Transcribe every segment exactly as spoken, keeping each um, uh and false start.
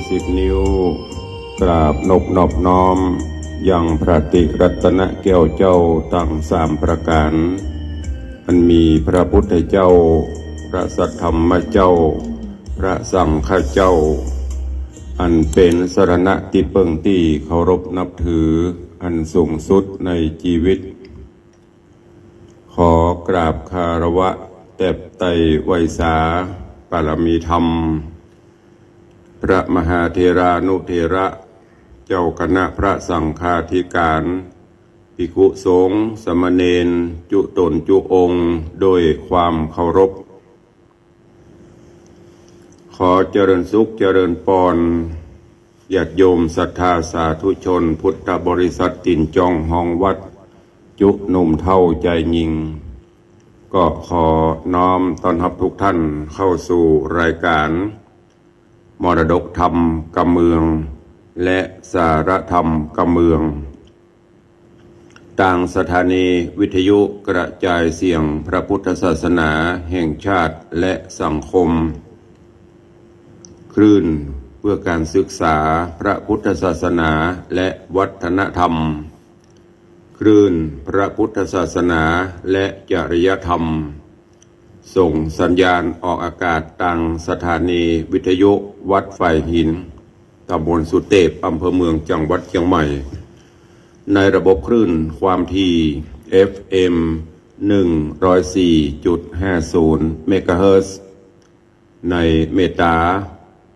สิบนิ้ว กราบนบนอบน้อม ยังพระติรัตนแก้วเจ้าตังสามประก๋าน อันมีพระพุทธเจ้า พระสัทธรรมเจ้า พระสังฆเจ้า อันเป๋นสรณะตี้เปิ้งตี้เคารพนับถืออันสูงสุดในจีวิต ขอกราบคารวะแตบไต้ไหว้สาปารมีธรรม พระมหาเถรานุเถระ เจ้าคณะพระสังฆาธิการ ภิกขุสงฆ์สามเณรจุ๊ต๋นจุ๊องค์ โดยความเคารพ ขอเจริญสุขเจริญปอน ญาติโยมศรัทธาสาธุชนพุทธบริษัทตี๋นจ้องฮ้องวัด จุ๊หนุ่มเฒ่าจายญิง ก็ขอน้อมต้อนฮับทุกท่านเข้าสู่รายการ มรดกธรรมกำเมือง และสาระธรรมกำเมือง ตางสถานีวิทยุกระจายเสียงพระพุทธศาสนาแห่งชาติและสังคม คลื่นเพื่อการศึกษาพระพุทธศาสนาและวัฒนธรรม คลื่นพระพุทธศาสนาและจริยธรรม ส่งสัญญาณออกอากาศตางสถานีวิทยุวัดฝายหิน ตำบลสุเตพ อำเภอเมือง จังหวัดเจียงใหม่ ในระบบคลื่นความถี่ เอฟเอ็ม หนึ่งร้อยสี่จุดห้าศูนย์ เมกะเฮิรตซ์ ในเมตตา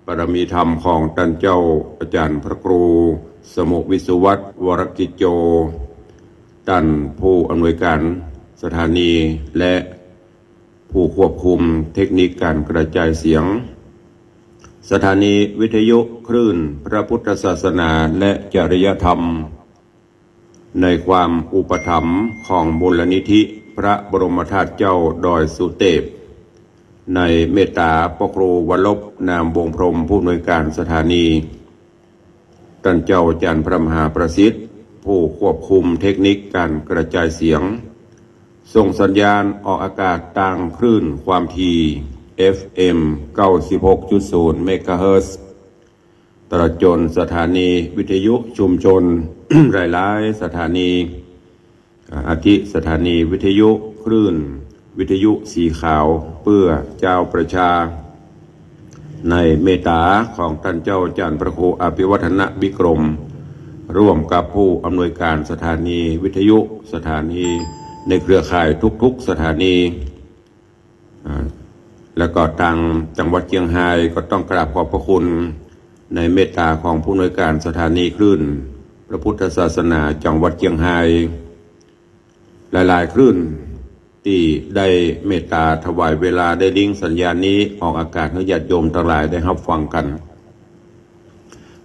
ปารมีธรรมของต้านเจ้าอาจารย์พระครูสมุห์ วิสุวัฒน์ วรกิจโจ ต้านผู้อำนวยการสถานี และผู้ควบคุมเทคนิคการกระจายเสียง สถานีวิทยุคลื่นพระพุทธศาสนาและจริยธรรม ในความอุปถัมภ์ของมูลนิธิพระบรมธาตุเจ้าดอยสุเตพ ในเมตตาพระครูวรรบ นามวงศ์พรหม ผู้อำนวยการสถานี ต้านเจ้าอาจารย์พระมหาประสิทธิ์ ผู้ควบคุมเทคนิคการกระจายเสียง ส่งสัญญาณออกอากาศตางคลื่นความถี่ เอฟเอ็ม เก้าสิบหกจุดศูนย์ เมกะเฮิรตซ์ ตลอดจ๋นสถานีวิทยุชุมชน หลายๆ สถานี อ่า อาทิสถานีวิทยุคลื่นวิทยุสีขาวเปื้อจาวประชา ในเมตตาของต้านเจ้าอาจารย์พระครูอภิวัฒนวิกรม ร่วมกับผู้อำนวยการสถานีวิทยุ สถานีในเครือข่ายทุกๆ สถานี อ่า แล้วก็ตางจังหวัดเจียงฮายก็ต้องกราบขอบพระคุณในเมตตาของผู้อำนวยการสถานีคลื่นพระพุทธศาสนาจังหวัดเจียงฮาย หลายๆ คลื่นตี้ได้เมตตาถวายเวลาได้ลิงก์สัญญาณนี้ออกอากาศหื้อญาติโยมตังหลายได้ฮับฟังกั๋น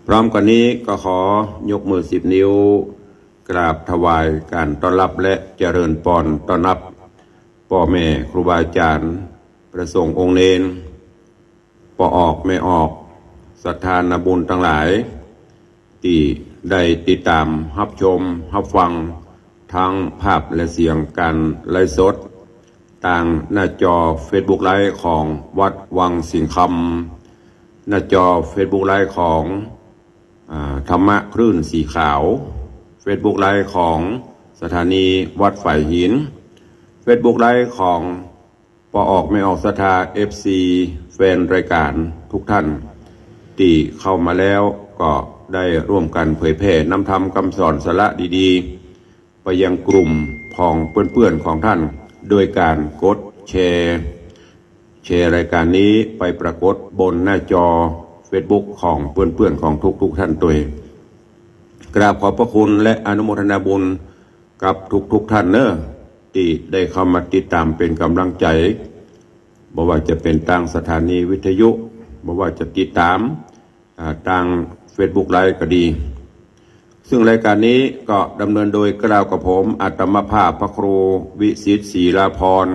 พร้อมกั๋นนี้ก็ขอยกมือสิบนิ้ว กราบถวายก๋านต้อนฮับและเจริญปอนต้อนฮับ ป้อแม่ครูบาอาจ๋ารย์ พระสงฆ์องค์เณร ป้อออกแม่ออก ศรัทธานาบุญตังหลาย ตี้ได้ติดต๋ามฮับชมฮับฟัง ตึงภาพและเสียงก๋านไลฟ์สด ตางหน้าจอเฟซบุ๊กไลฟ์ของวัดวังสิงห์คำ หน้าจอเฟซบุ๊กไลฟ์ของ อ่า ธรรมะคลื่นสีขาว เฟซบุ๊กไลฟ์ของสถานีวัดฝายหิน เฟซบุ๊กไลฟ์ของป้อออกแม่ออกศรัทธา เอฟซี แฟนรายก๋านทุกท่าน ตี้เข้ามาแล้วก็ได้ร่วมกั๋นเผยแผ่นำธรรมกำสอนสาระดีๆ ไปยังกลุ่มของเปื้อนๆ ของท่าน โดยก๋านกดแชร์ แชร์รายก๋านนี้ไปปรากฏบนหน้าจอเฟซบุ๊กของเปื้อนๆ ของทุกๆ ท่านตวย กราบขอบพระคุณและอนุโมทนาบุญกับทุกๆ ท่านเน่อ ตี้ได้เข้ามาติดต๋ามเป๋นก๋ำลังใจ๋ บ่ว่าจะเป๋นตางสถานีวิทยุ บ่ว่าจะติดต๋าม อ่า ตางเฟซบุ๊กไลฟ์ก็ดี ซึ่งรายก๋านนี้ก็ดำเนินโดยเกล้ากับผม อาตมาภาพพระครูวิสิทธิ์ ศรีลาภรณ์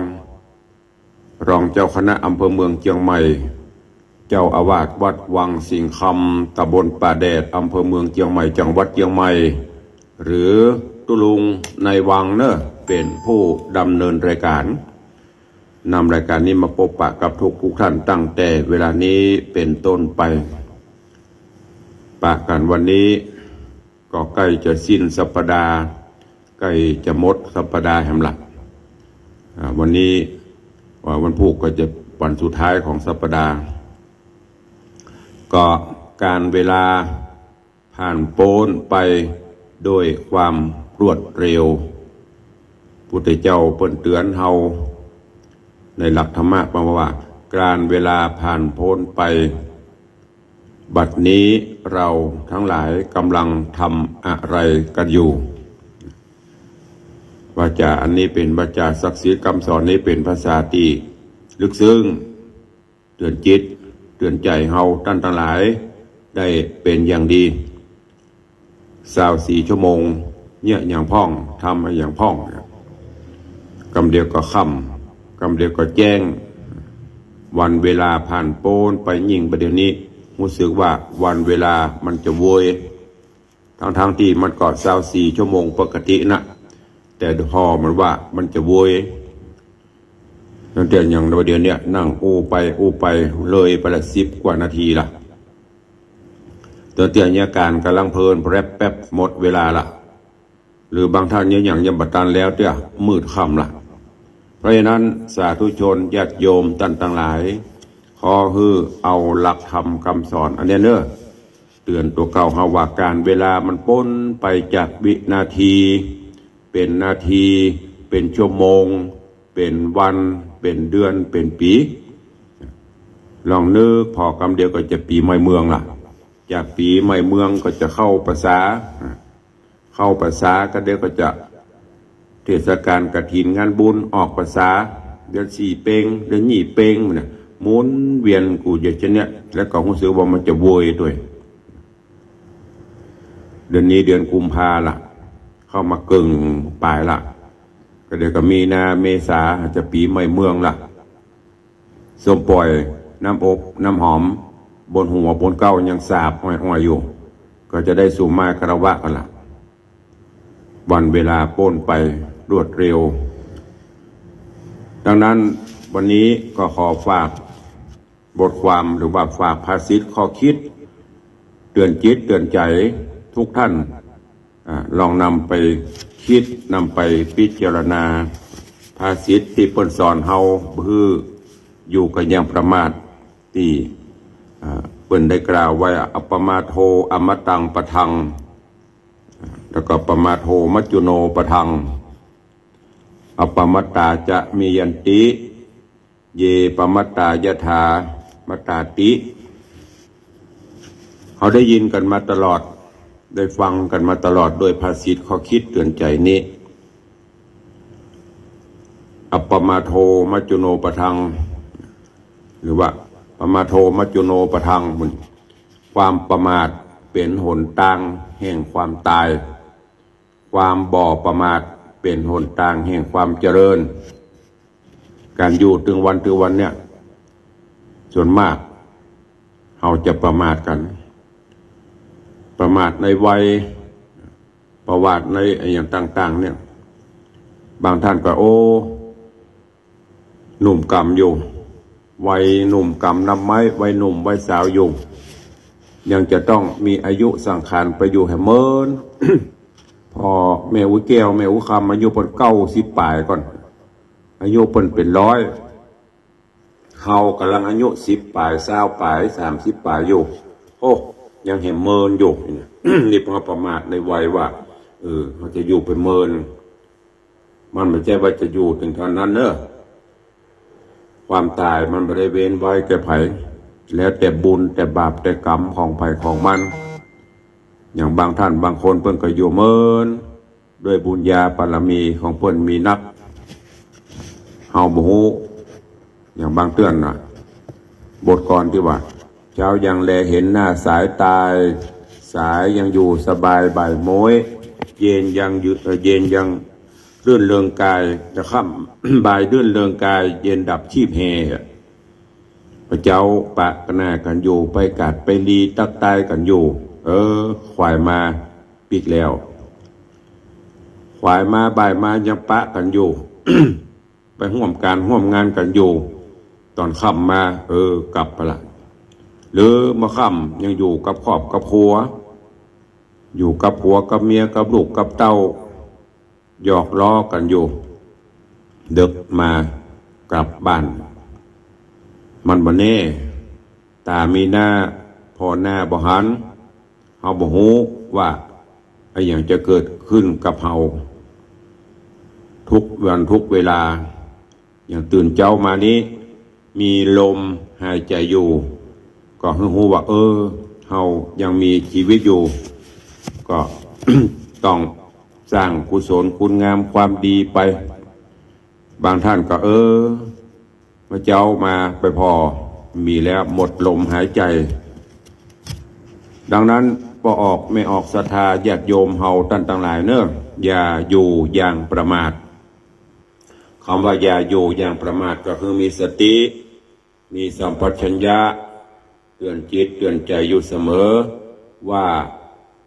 รองเจ้าคณะอำเภอเมืองเจียงใหม่ เจ้าอาวาสวัดวังสิงห์คำ ตำบลป่าแดด อำเภอเมืองเจียงใหม่ จังหวัดเจียงใหม่ หรือตุ๊ลุงในวังเน่อ เป๋นผู้ดำเนินรายก๋าน นำรายก๋านนี้มาปบปะกับทุกๆ ท่านตั้งแต่เวลานี้เป๋นต้นไป ปะกั๋นวันนี้ก็ใก้จะสิ้นสัปดาห์ ใก้จะหมดสัปดาห์แหมละ อ่า วันนี้ ว่าวันพูกก็จะวันสุดท้ายของสัปดาห์ ก็ก๋านเวลาผ่านป๊นไปโดยความรวดเร็ว พุทธเจ้าเปิ้นเตื๋อนเฮาในหลักธรรมะว่า ก๋านเวลาผ่านป๊นไป บัดนี้เราทั้งหลายก๋ำลังทำอะไรกั๋นอยู่ วาจ๋าอันนี้เป๋นวาจ๋าศักดิ์สิทธิ์ กำสอนนี้เป๋นภาษาตี้ลึกซึ้ง เตื๋อนจิตเตื๋อนใจ๋เฮาต้านตังหลายได้เป๋นอย่างดี ซาวสี่ชั่วโมง เยียะอะหยังพ่อง ทำอะหยังพ่อง กำเดียวก็ค่ำ กำเดียวก็แจ้ง วันเวลาผ่านป๊นไปยิ่งบ่าเดี่ยวนี้ ฮู้สึกว่าวันเวลามันจะโวย ทั้งๆ ตี้มันก็ซาวสี่ชั่วโมงปกตินะ แต่ผ่อมันว่ามันจะโวย ตั้งแต่อย่างบ่าเดี่ยวนี้นั่งอู้ไปอู้ไปเลยไปละสิบกว่านาทีละ ตั้งแต่เยียะก๋านก๋ำลังเพลินแป๊บๆ หมดเวลาละ หรือบางต้านเยียะอะหยังยังบ่ตันแล้วเตื้อ มืดค่ำละ เพราะฉะนั้นสาธุชนญาติโยมต้านตังหลาย ขอหื้อเอาหลักธรรมกำสอนอันเนี้ยเน้อ เตื๋อนตั๋วเก่าเฮาว่าก๋านเวลามันป๊นไปจากวินาที เป๋นนาที เป๋นชั่วโมง เป๋นวัน เป๋นเดือน เป๋นปี๋ ลองนึกผ่อกำเดียวก็จะปี๋ใหม่เมืองละ จากปี๋ใหม่เมืองก็จะเข้าพรรษา เข้าพรรษาก็เดี๋ยวก็จะเทศกาลกฐินงานบุญออกพรรษา เดือนสี่เป๊ง เดือนยี่เป๊ง เนี่ย หมุนเวียนกูอยู่เจ้าเนี้ย แล้วก็ฮู้สึกว่ามันจะโวยตวย เดือนนี้เดือนกุมภาละ เข้ามาเกิ่งป๋ายละ ก็เดี๋ยวก็มีนาเมษาจะปี๋ใหม่เมืองละ ส้มป่อย น้ำอบ น้ำหอม บนหัวบนเก๊ายังสาบอ่อยๆ อยู่ ก็จะได้สุมาคารวะกั๋นละ วันเวลาป๊นไปรวดเร็ว ดังนั้นวันนี้ก็ขอฝากบทความหรือว่าฝากภาษิตข้อคิด เตื๋อนจิตเตื๋อนใจ๋ทุกท่าน อ่า ลองนำไปคิด นำไปพิจารณา ภาษิตตี้เปิ้นสอนเฮา บ่หื้ออยู่กั๋นอย่างประมาท ตี้ อ่า เปิ้นได้กล่าวไว้ อัปปมาโท อมตังปะทัง แล้วก็ปะมาโท มัจจุโนปะทัง อัปปมัตตาจะ เม ยันติ เย ปะมัตตา ยะถา มัตตาติ เฮาได้ยินกั๋นมาตลอด ได้ฟังกั๋นมาตลอดด้วยภาษิตข้อคิดเตื๋อนใจ๋นี้ อัปปมาโท มัจจุโนปะทัง หรือว่า ปะมาโท มัจจุโนปะทัง ความประมาทเป๋นหนตางแห่งความต๋าย ความบ่ประมาทเป๋นหนตางแห่งความเจริญ ก๋านอยู่ตึงวันตึงวันเนี่ย ส่วนมาก เฮาจะประมาทกั๋น ประมาทในวัย ประมาทในอะหยังต่างๆ เนี่ย บางต้านก็ โอ้ หนุ่มก๋ำอยู่ วัยหนุ่มก๋ำนำไม้ วัยหนุ่มวัยสาวอยู่ ยังจะต้องมีอายุสังขารไปอยู่แหมเมิน พ่อแม่อุ๊ยแก้ว แม่อุ๊ยคำ อายุเปิ้นเก้าสิบป๋ายก่อน อายุเปิ้นเป๋นร้อย เฮาก่ำลังอายุสิบป๋าย ซาวป๋าย สามสิบป๋ายอยู่ โอ้ ยังแหมเมินอยู่ นี่เปิ้นประมาทในวัยว่า เออ เฮาจะอยู่ไปเมิน มันบ่ใจ้ว่าจะอยู่เถิงเต้านั้นเน้อ ความต๋ายมันบ่ได้เว้นไว้แก่ใผ แล้วแต่บุญแต่บาปแต่กรรมของใผของมัน อย่างบางต้านบางคนเปิ้นก็อยู่เมิน ด้วยบุญญาบารมีของเปิ้นมีนัก เฮาบ่ฮู้ อย่างบางเตื้อนน่ะ บทกลอนตี้ว่า เช้ายังแลเห็นหน้าสายตาย สายยังอยู่สบายบ่ายโม้ย เย็นยังอยู่ เอ่อ เย็นยังรื่นเริงกาย แต่ค่ำ บ่ายรื่นเริงกาย เย็นดับชีพแฮ พระเจ้าปะหน้ากั๋นอยู่ ไปกาดไปลีตักตายกั๋นอยู่ เออ ขวายมาปิ๊กแล้ว ขวายมาบ่ายมายังปะกั๋นอยู่ ไปฮ่วมก๋านฮ่วมงานกั๋นอยู่ ต๋อนค่ำมา เออ กลับไปละ หรือเมื่อค่ำยังอยู่กับครอบกับครัว อยู่กับผัวกับเมียกับลูกกับเต้า หยอกล้อกั๋นอยู่ ดึกมากลับบ้าน มันบ่แน่ ต๋ามีหน้า ผ่อหน้าบ่หัน เฮาบ่ฮู้ว่าอะหยังจะเกิดขึ้นกับเฮา ทุกวันทุกเวลา อย่างตื่นเจ๊ามานี้ มีลมหายใจ๋อยู่ ก็หื้อฮู้ว่า เออ เฮายังมีจีวิตอยู่ ก็ ต้องสร้างกุศลคุณงามความดีไป บางท่านก็ เออ เมื่อเจ๊ามาไปผ่อ มีแล้วหมดลมหายใจ๋ ดังนั้น ป้อออกแม่ออกศรัทธาญาติโยมเฮาต้านตังหลายเน่อ อย่าอยู่อย่างประมาท กำว่าอย่าอยู่อย่างประมาทก็คือมีสติ มีสัมปชัญญะ เตือนจิตเตือนใจ๋อยู่เสมอ ว่า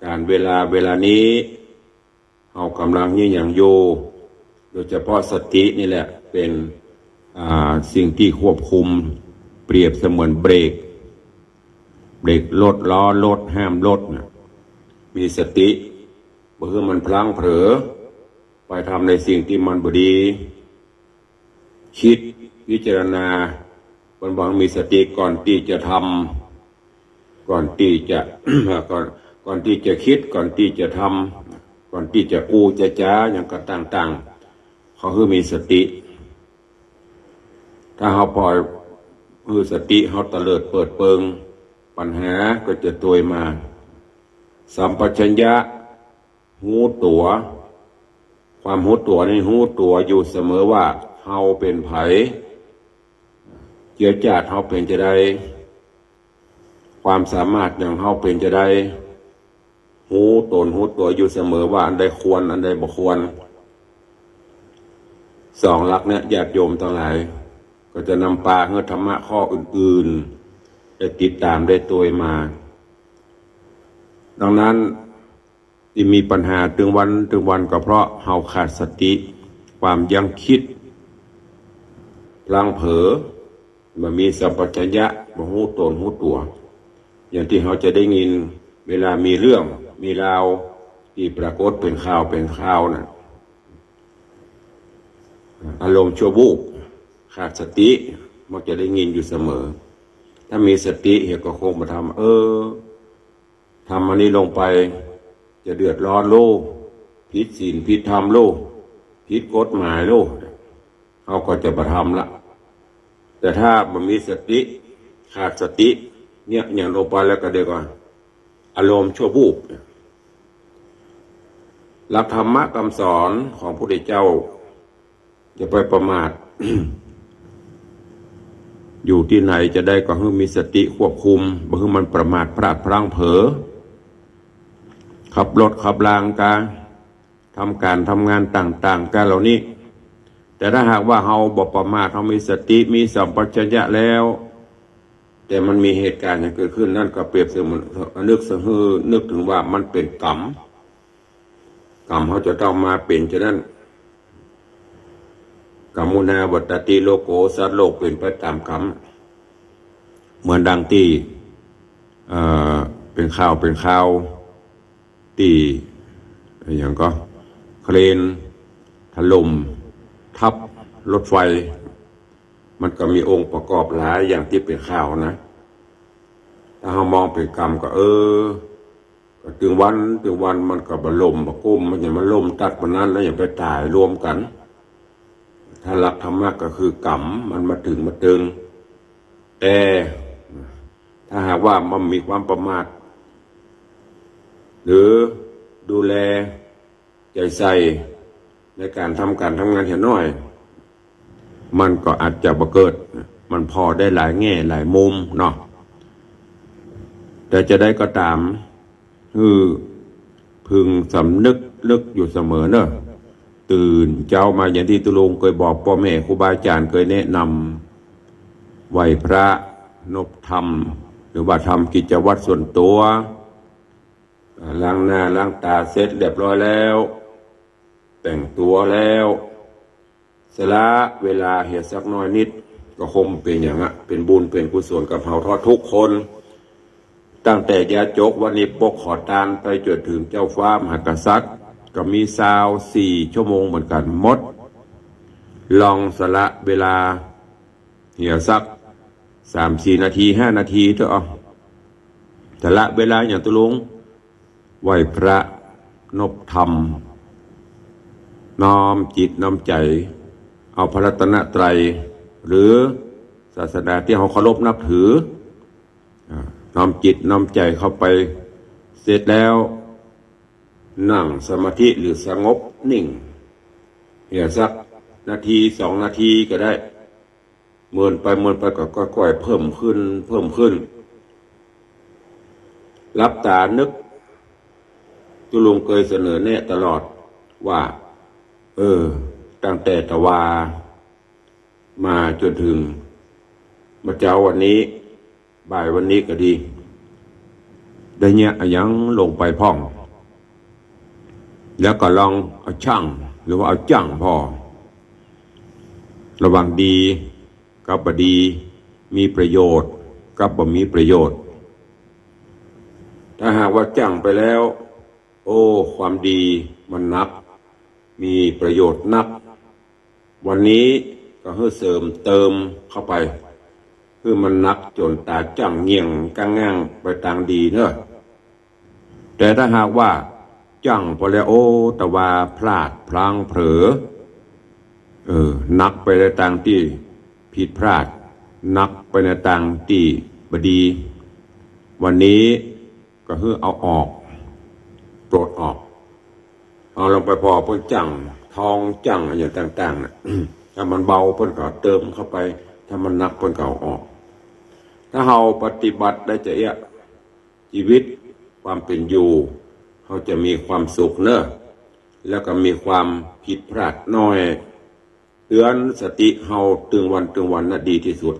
ก๋าลเวลาเวลานี้ เฮากำลังเยียะหยังอยู่ โดยเฉพาะสตินี่แหละเป๋น อ่า สิ่งตี้ควบคุม เปรียบเสมือนเบรก เบรกรถ ล้อรถ ห้ามรถน่ะ มีสติ บ่หื้อมันพลั้งเผลอ ไปทำในสิ่งตี้มันบ่ดี คิดพิจารณา เปิ้นว่ามีสติก่อนตี้จะทำ ก่อนตี้จะ ก่อน ก่อนตี้จะคิด ก่อนตี้จะทำ ก่อนตี้จะอู้จะจ๋าหยังก็ต่างๆ เขาหื้อมีสติ ถ้าเฮาปล่อยหื้อสติเฮาเตลิดเปิดเปิง ปัญหาก็จะตวยมา สัมปชัญญะ ฮู้ตั๋ว ความฮู้ตั๋วนี่ฮู้ตั๋วอยู่เสมอว่าเฮาเป๋นใผ เจื้อจาติเฮาเป๋นจาใด ความสามารถหยังเฮาเป๋นจาใด ฮู้ต๋นฮู้ตั๋วอยู่เสมอว่าอันใดควร อันใดบ่ควร สองหลักเนี่ย ญาติโยมตังหลาย ก็จะนำปาหื้อธรรมะข้ออื่นๆ ได้ติดต๋ามได้ตวยมา ดังนั้น ตี้มีปัญหาตึงวันตึงวันก็เพราะเฮาขาดสติ ความยั้งคิด พลั้งเผลอ บ่มีสัมปชัญญะ บ่ฮู้ต๋นฮู้ตั๋ว อย่างตี้เฮาจะได้ยิน เวลามีเรื่องมีราว ตี้ปรากฏเป๋นข่าวเป๋นคราวน่ะ อารมณ์ชั่ววูบ ขาดสติ มักจะได้ยินอยู่เสมอ ถ้ามีสติเหียก็คงบ่ทำ เออ ทำอันนี้ลงไป จะเดือดร้อนโลก ผิดศีลผิดธรรมโลก ผิดกฎหมายโลก เฮาก็จะบ่ทำละ แต่ถ้าบ่มีสติ ขาดสติ เยียะหยังลงไปแล้วก็เดี๋ยวก่อน อารมณ์ชั่ววูบ หลักธรรมะกำสอนของพระพุทธเจ้า อย่าไปประมาท อยู่ตี้ไหนจาใดก็หื้อมีสติควบคุม บ่หื้อมันประมาทพลาดพลั้งเผลอ ขับรถขับราก๋า ทำก๋านทำงานต่างๆ ก๋าเหล่านี้ แต่ถ้าหากว่าเฮาบ่ประมาท เฮามีสติ มีสัมปชัญญะแล้ว แต่มันมีเหตุก๋ารณ์หยังเกิดขึ้น นั่นก็เปรียบเสมือน นึกสะหือ นึกเถิงว่ามันเป๋นกรรม กรรมเฮาจะต้องมาเป๋นจานั้น กัมมุนาวัตตติโลโก สัตว์โลกเป๋นไปต๋ามกรรม เหมือนดังตี้ เอ่อ เป๋นข่าว เป๋นข่าว ตี้ อะหยังก็ เครนถล่มทับรถไฟ มันก็มีองค์ประกอบหลายอย่างตี้เป๋นข่าวนะ ถ้าเฮามองเป๋นกรรมก็ เออ ก็ตึงวันตึงวันมันก็บ่ล่มบ่กุ้ม มันจะมาล่มตั๊ดวันนั้นแล้วยังไปต๋ายรวมกั๋น ถ้าหลักธรรมะก็คือกรรมมันมาเถิงมาเติง แต่ถ้าหากว่ามันมีความประมาท หรือดูแลใจ๋ใส่ในก๋านทำก๋านทำงานเหียน้อย มันก็อาจจะบ่เกิด มันผ่อได้หลายแง่หลายมุมเนาะ แต่จาใดก็ต๋าม หื้อพึงสำนึกนึกอยู่เสมอเน่อ ตื่นเจ๊ามาอย่างตี้ตุ๊ลุงเกยบอก ป้อแม่ครูบาอาจ๋ารย์เกยแนะนำ ไหว้พระ นบธรรม หรือว่าทำกิจวัตรส่วนตั๋ว อ่า ล้างหน้าล้างต๋าเสร็จเรียบร้อยแล้ว แต่งตั๋วแล้ว สละเวลาเหียสักน้อยนิด ก็คงเป๋นหยังอะ เป๋นบุญเป๋นกุศลกับเฮาทุกคน ตั้งแต่ยาจกวันนี้ปกขอตานไปจ๋นเถิงเจ้าฟ้ามหากษัตริย์ ก็มีซาวสี่ชั่วโมงเหมือนกั๋นหมด ลองสละเวลาเหียสักสามสี่นาที ห้านาทีเต๊อะ สละเวลาหยังตุ๊ลุง ไหว้พระนบธรรม น้อมจิตน้อมใจ๋ เอาพระรัตนตรัย หรือศาสดาตี้เฮาเคารพนับถือ อ่า น้อมจิตน้อมใจ๋เข้าไป เสร็จแล้ว นั่งสมาธิหรือสงบนิ่ง เหียสักนาทีสองนาทีก็ได้ เมินไปเมินไปก็ก้อยๆ เพิ่มขึ้น เพิ่มขึ้น หลับต๋านึก ตุ๊ลุงเกยเสนอแนะตลอดว่า เออ ตั้งแต่ตะวามาจ๋นเถิงเมื่อเจ๊าวันนี้ บ่ายวันนี้ก็ดี ได้เยียะอะหยังลงไปพ่อง แล้วก็ลองเอาชั่ง หรือว่าเอาจั่งผ่อ ระหว่างดีกับบ่ดี มีประโยชน์กับบ่มีประโยชน์ ถ้าหากว่าจั่งไปแล้ว โอ้ ความดีมันนัก มีประโยชน์นัก วันนี้ก็หื้อเสริมเติมเข้าไป หื้อมันนักจ๋นต๋าจั่งเงี่ยงก้างง่างไปตางดีเน่อ แต่ถ้าหากว่าจั่งไปแล้ว โอ้ ตะวาพลาดพลั้งเผลอ เออ นักไปในตางตี้ผิดพลาด นักไปในตางตี้บ่ดี วันนี้ก็หื้อเอาออก ปลดออก เอาลงไปผ่อเปิ้นจั่ง ทองจั่งอะหยังต่างๆ น่ะ ถ้ามันเบาเปิ้นก็เติมเข้าไป ถ้ามันนักเปิ้นก็เอาออก ถ้าเฮาปฏิบัติได้จาเอี้ยะ ชีวิตความเป๋นอยู่ เฮาจะมีความสุขเน่อ แล้วก็มีความผิดพลาดน้อย เตือนสติเฮาตึงวันตึงวันน่ะดีตี้สุด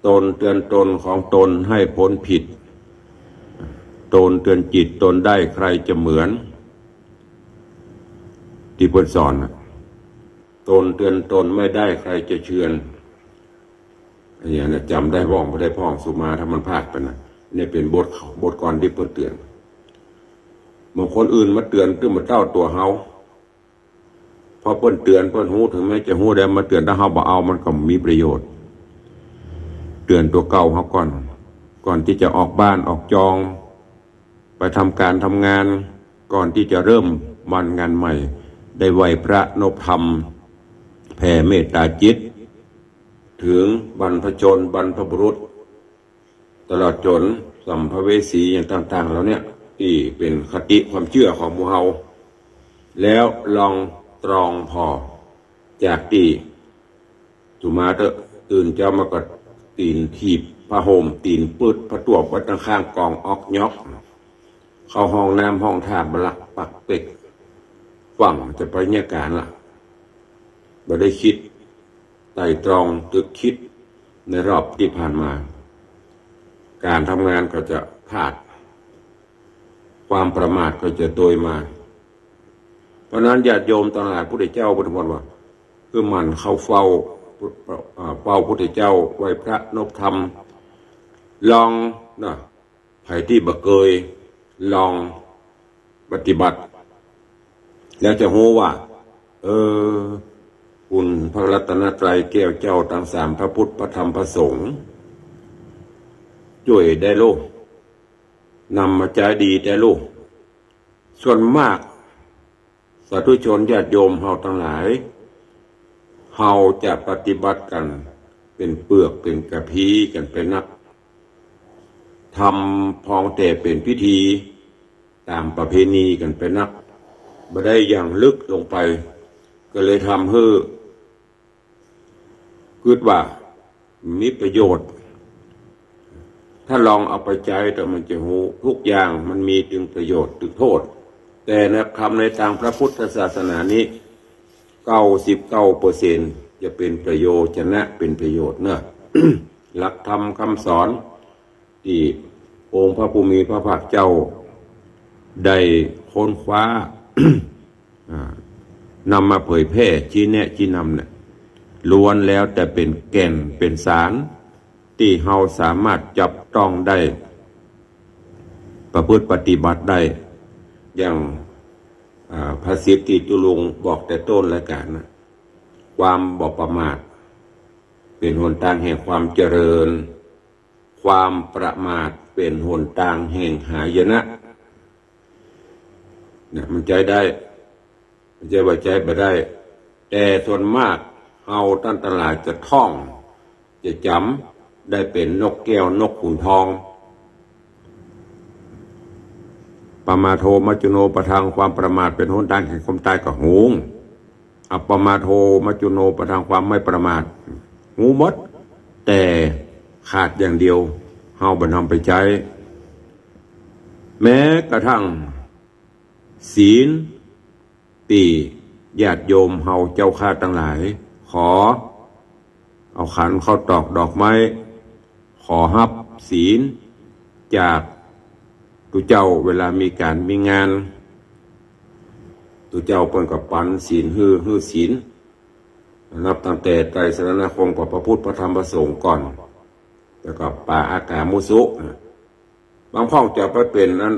ตนเตือนตนของตนให้พ้นผิด ตนเตือนจิตตนได้ใครจะเหมือน ตี้เปิ้นสอนน่ะ ตนเตือนตนไม่ได้ใครจะเจือน อันนี้นะ จ๋ำได้พ่อง บ่ได้พ่อง สุมาถ้ามันพลาดไปนะ นี่เป๋นบท บทกลอนตี้เปิ้นเตือน บางคนอื่นมาเตือนตึงบ่เต้าตั๋วเฮา พอเปิ้นเตือนเปิ้นฮู้ เถิงแม้จะฮู้แล้วมาเตือน ถ้าเฮาบ่เอามันก็บ่มีประโยชน์ เตือนตั๋วเก่าเฮาก่อน ก่อนตี้จะออกบ้านออกจอง ไปทำก๋านทำงาน ก่อนตี้จะเริ่มวันงานใหม่ ได้ไหว้พระนบธรรม แผ่เมตต๋าจิต เถิงบรรพชนบรรพบุรุษ ตลอดจ๋นสัมภเวสีอย่างต่างๆ เหล่าเนี้ย ตี้เป๋นคติความเจื้อของหมู่เฮา แล้วลองตรองผ่อ จากตี้สุมาเต๊อะ ตื่นเจ๊ามาก็ตี๋นถีบผ้าห่ม ตี๋นปื๊ดผ้าตวบไว้ตังข้างกองอ๊อกย๊อก เข้าห้องน้ำห้องท่าบ่ละปักเป๊ก ฟั่งจะไปเยียะก๋านละ บ่ได้กึ๊ดไตร่ตรองตึกกึ๊ดในรอบตี้ผ่านมา ก๋านทำงานก็จะพลาด ความประมาทก็จะโตยมา เพราะนั้นญาติโยมตังหลาย พุทธเจ้าเปิ้นว่า คือหมั่นเข้าเฝ้า อ่า เฝ้าพุทธเจ้า ไหว้พระนบธรรม ลองนะ ใผตี้บ่เกย ลองปฏิบัติ แล้วจะฮู้ว่า เออ คุณพระรัตนตรัยแก้วเจ้าตังสาม พระพุทธ พระธรรม พระสงฆ์ จ้วยได้โล นำมาใจ๊ดีได้โล ส่วนมาก สาธุชนญาติโยมเฮาตังหลาย เฮาจะปฏิบัติกั๋นเป๋นเปื้อกเป๋นกะพีกั๋นไปนัก ทำพองแต่เป๋นพิธีต๋ามประเพณีกั๋นไปนัก บ่ได้อย่างลึกลงไป ก็เลยทำหื้อ กึ๊ดว่ามีประโยชน์ ถ้าลองเอาไปใจ๊เต๊อะมันจะฮู้ ทุกอย่างมันมีตึงประโยชน์ตึงโต้ษ แต่ในคำในตางพระพุทธศาสนานี้ เก้าสิบเก้าเปอร์เซ็นต์ จะเป๋นประโยชน์ จะนะเป๋นประโยชน์เนาะ หลักธรรมคำสอน ตี้องค์พระผู้มีพระภาคเจ้าได้ค้นคว้า อ่า นำมาเผยแพร่ชี้แนะชี้นำเนี่ย ล้วนแล้วแต่เป๋นแก่นเป๋นสาร ตี้เฮาสามารถจับ ต้องได้ประพฤติปฏิบัติได้ อย่าง อ่า ภาษิตตี้ตุ๊ลุงบอกแต่ต้นรายก๋านนะ ความบ่ประมาทเป๋นหนตางแห่งความเจริญ ความประมาทเป๋นหนตางแห่งหายนะ เนี่ย มันใจ๊ได้ บ่ใจ้ว่าใจ๊บ่ได้ แต่ส่วนมากเฮาต้านตังหลายจะท่อง จะจ๋ำได้เป๋นนกแก้วนกขุนทอง ปมาโทมัจจุโนปะทัง ความประมาทเป๋นหนตางแห่งความต๋ายก็ฮู้ อัปปมาโทมัจจุโนปะทัง ความไม่ประมาท ฮู้หมด แต่ขาดอย่างเดียว เฮาบ่นำไปใจ๊ แม้กระทั่งศีลตี้ญาติโยมเฮาเจ้าข้าตังหลาย ขอเอาขันข้าวตอกดอกไม้ ขอฮับศีลจากตุ๊เจ้า เวลามีก๋านมีงาน ตุ๊เจ้าเปิ้นก็ปันศีลหื้อ หื้อศีล นับตั้งแต่ไตรสรณคมกับพระพุทธพระธรรมพระสงฆ์ก่อน แล้วก็ปาอากามุสุ บางพ่องจะไปเป๋นอัน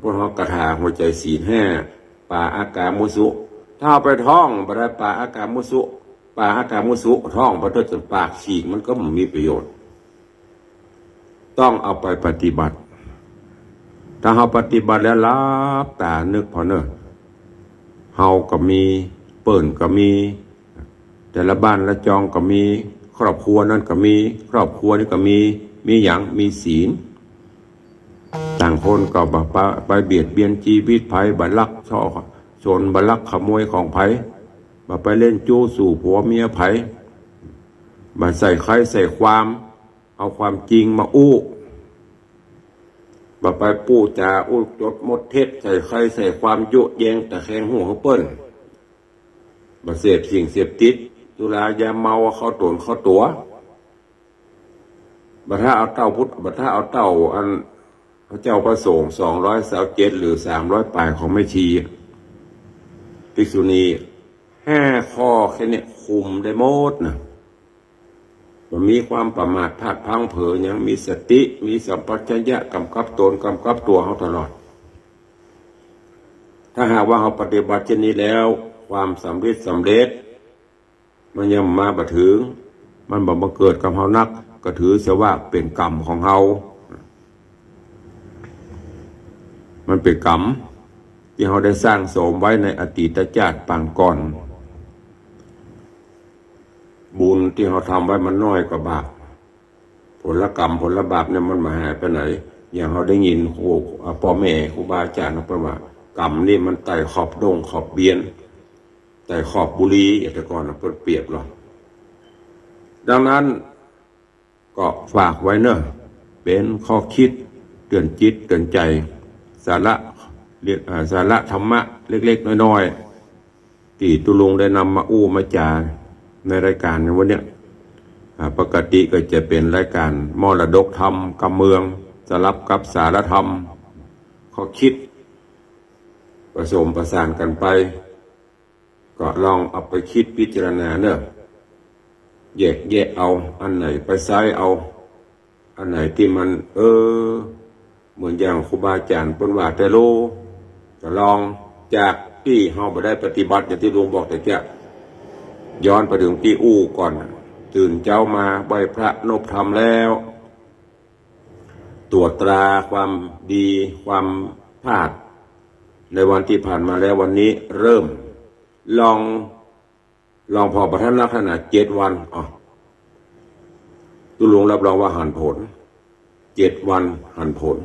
พวกเฮาคาถาหัวใจ๋ศีลห้า ปาอากามุสุ ถ้าเอาไปท่องบ่ได้ปาอากามุสุ ปาอากามุสุ ท่องไปเต๊อะจ๋นปากฉีก มันก็บ่มีประโยชน์ ต้องเอาไปปฏิบัติ ถ้าเฮาปฏิบัติแล้วหลับต๋านึกผ่อเน่อ เฮาก็มี เปิ้นก็มี แต่ละบ้านละจองก็มี ครอบครัวนั้นก็มี ครอบครัวนี้ก็มี มีหยัง มีศีล ต่างคนก็บ่ไป ไปเบียดเบียนจีวิตใผ บ่ลักช่อโจร บ่ลักขโมยของใผ บ่ไปเล่นจู๊สู่ผัวเมียใผ บ่ใส่ใครใส่ความ เอาความจริงมาอู้ บ่ไปปู้จ๋าอู้จดมดเท็จ ใส่ใครใส่ความยุแยงตะแคงฮู้หื้อเปิ้น บ่เสพสิ่งเสพติด สุรายาเมาเข้าต๋นเข้าตั๋ว บ่ถ้าเอาเต้าพุทธ บ่ถ้าเอาเต้าอันพระเจ้าพระสงฆ์ สองร้อยซาวเจ็ด หรือ สามร้อย ปลายของแม่ชี ภิกษุณี ห้าข้อแค่เนี้ยคุมได้หมดนะ บ่มีความประมาทพลาดพลั้งเผลอหยัง มีสติ มีสัมปชัญญะกำกับตน กำกับตั๋วเฮาตลอด ถ้าหากว่าเฮาปฏิบัติเช่นนี้แล้ว ความสำเร็จ สำเร็จ มันยังมาบ่เถิง มันบ่บังเกิดกับเฮานัก ก็ถือเสียว่าเป๋นกรรมของเฮา มันเป๋นกรรมตี้เฮาได้สร้างสมไว้ในอดีตชาติปางก่อน บุญตี้เฮาทำไว้มันน้อยกว่าบาป ผลกรรมผลบาปเนี่ยมันบ่หายไปไหน อย่างเฮาได้ยินครู อ่า ป้อแม่ครูบาอาจ๋ารย์เปิ้นว่า กรรมนี่มันไต่ขอบด้งขอบเบียน ไต่ขอบบุรี อย่างแต่ก่อนน่ะเปิ้นเปรียบหรอก ดังนั้น ก็ฝากไว้เน่อ เป๋นข้อคิดเตื๋อนจิตเตื๋อนใจ๋ สาระ เรียก อ่า สาระธรรมะเล็กๆ น้อยๆ ตี้ตุ๊ลุงได้นำมาอู้มาจ๋าในรายก๋านในวันเนี้ย อ่า ปกติก็จะเป๋นรายก๋านมรดกธรรมกำเมือง สลับกับสาระธรรม ข้อคิด ผสมประสานกั๋นไป ก็ลองเอาไปคิดพิจารณาเน่อ แยกแยะเอา อันไหนไปใจ๊เอา อันไหนตี้มัน เออ เหมือนอย่างครูบาอาจ๋ารย์เปิ้นว่าแต่โล ก็ลอง จากตี้เฮาบ่ได้ปฏิบัติอย่างตี้ลุงบอกตะเกียะ ย้อนไปเถิงตี้อู้ก่อน ตื่นเจ๊ามาไหว้พระนบธรรมแล้ว ตรวจตราความดีความพลาดในวันตี้ผ่านมาแล้ว วันนี้เริ่ม ลอง ลองผ่อประทานลักษณะเจ็ดวัน อ้อ ตุ๊ลุงรับรองว่าหันผล เจ็ดวันหันผล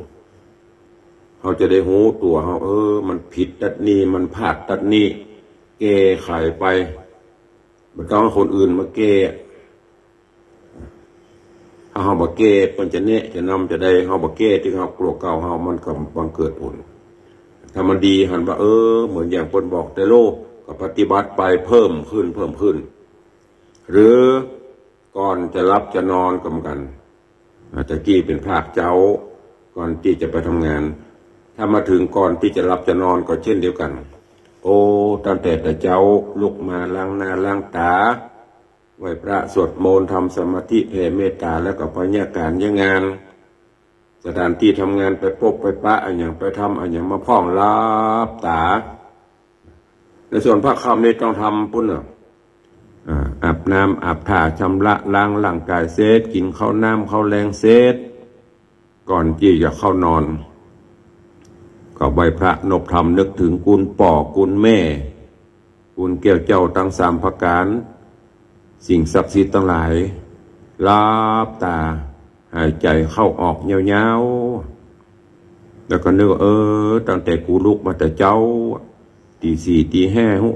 เฮาจะได้ฮู้ตั๋วเฮา เออ มันผิดตั๊ดนี้ มันพลาดตั๊ดนี้ แก้ไขไป บ่ต้องหื้อคนอื่นมาแก้ ถ้าเฮาบ่แก้ เปิ้นจะแนะจะนำจะใด เฮาบ่แก้ตี้เฮากลัวเก่าเฮา มันก็บังเกิดผล ถ้ามันดีหันว่า เออ เหมือนอย่างเปิ้นบอกแต่โล ก็ปฏิบัติไปเพิ่มขึ้น เพิ่มขึ้น หรือก่อนจะหลับจะนอนก็เหมือนกั๋น อ่า ตะกี้เป๋นภาคเจ๊า ก่อนตี้จะไปทำงาน ถ้ามาเถิงก่อนตี้จะหลับจะนอนก็เช่นเดียวกั๋น โอ้ ตั้งแต่ต๋อนเจ๊าลุกมาล้างหน้าล้างต๋า ไหว้พระสวดมนต์ ทำสมาธิแผ่เมตต๋า แล้วก็พยาก๋านยะงาน สถานตี้ทำงาน ไปปบไปปะอะหยัง ไปทำอะหยังมาพ่อง หลับต๋า ในส่วนพระค่ำนี่ต้องทำปู้นเน่อ อ่า อาบน้ำอาบท่า ชำระล้างร่างก๋ายเสร็จ กิ๋นข้าวน้ำข้าวแลงเสร็จ ก่อนตี้จะเข้านอน ก็ไหว้พระนบธรรม นึกเถิงกุนป้อกุนแม่ กุนแก้วเจ้าตังสามประก๋าน สิ่งศักดิ์สิทธิ์ตังหลาย หลับต๋า หายใจ๋เข้าออกยาวๆ แล้วก็นึกว่า เออ ตั้งแต่กูลุกมาแต่เจ๊า ตี๋สี่ตี๋ห้าฮู้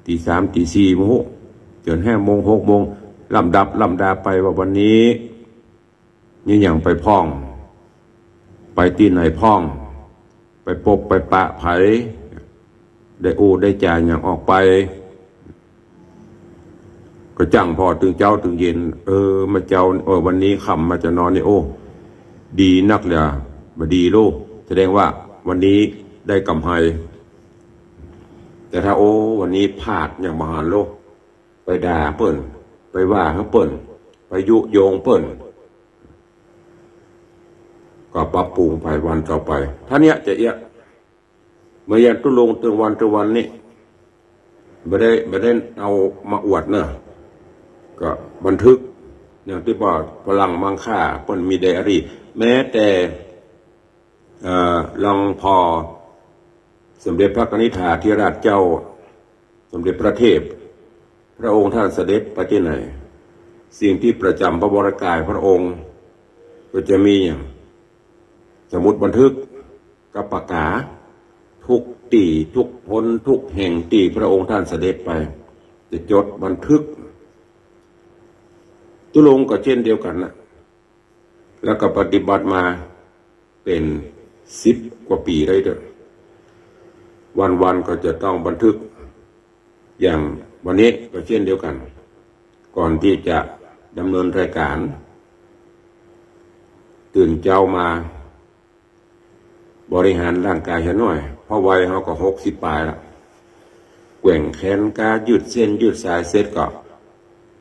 ตี๋สามตี๋สี่บ่ฮู้ จ๋นห้าโมงหกโมง ลำดับลำดาไปว่าวันนี้ มีหยังไปพ่อง ไปตี้ไหนพ่อง ไปปบไปปะใผ ได้อู้ได้จ๋าหยังออกไป ก็จั่งผ่อตึงเจ๊าตึงเย็น เออ มาเจ๊า เออ วันนี้ค่ำมาจะนอนนี่ โอ้ ดีนักเลย บ่ดีโล แสดงว่าวันนี้ได้ก๋ำไร แต่ถ้า โอ้ วันนี้พลาดหยังบ่หันโล ไปด่าเปิ้น ไปว่าหื้อเปิ้น ไปยุยงเปิ้น ก็ปรับปรุงไปวันต่อไป ถ้าเนี้ยจะเอี้ยะ เมื่อเยียะตุ๊ลุงตึงวันตึงวันนี้ บ่ได้ บ่ได้เอามาอวดเน่อ ก็บันทึก อย่างตี้ว่าฝรั่งมังค่าเปิ้นมีไดอารี่ แม้แต่ เอ่อ ลองผ่อสมเด็จพระกนิษฐาธิราชเจ้า สมเด็จพระเทพ พระองค์ท่านเสด็จไปตี้ไหน สิ่งตี้ประจ๋ำพระวรกายพระองค์ ก็จะมีอย่าง สมุดบันทึกกับปากกา กู้ตี้กู้หนกู้แห่งตี้พระองค์ท่านเสด็จไป จะจดบันทึก ตุ๊ลุงก็เจ้นเดียวกั๋นนะ แล้วก็ปฏิบัติมาเป๋นสิบกว่าปี๋ได้เต๊อะ วันๆ ก็จะต้องบันทึก อย่างวันนี้ก็เจ้นเดียวกั๋น ก่อนตี้จะดำเนินรายก๋าน ตื่นเจ๊ามา บริหารร่างก๋ายเหียหน้อย เพราะวัยเฮาก็หกสิบป๋ายละ แกว่งแขนกา ยืดเส้นยืดสายเสร็จก็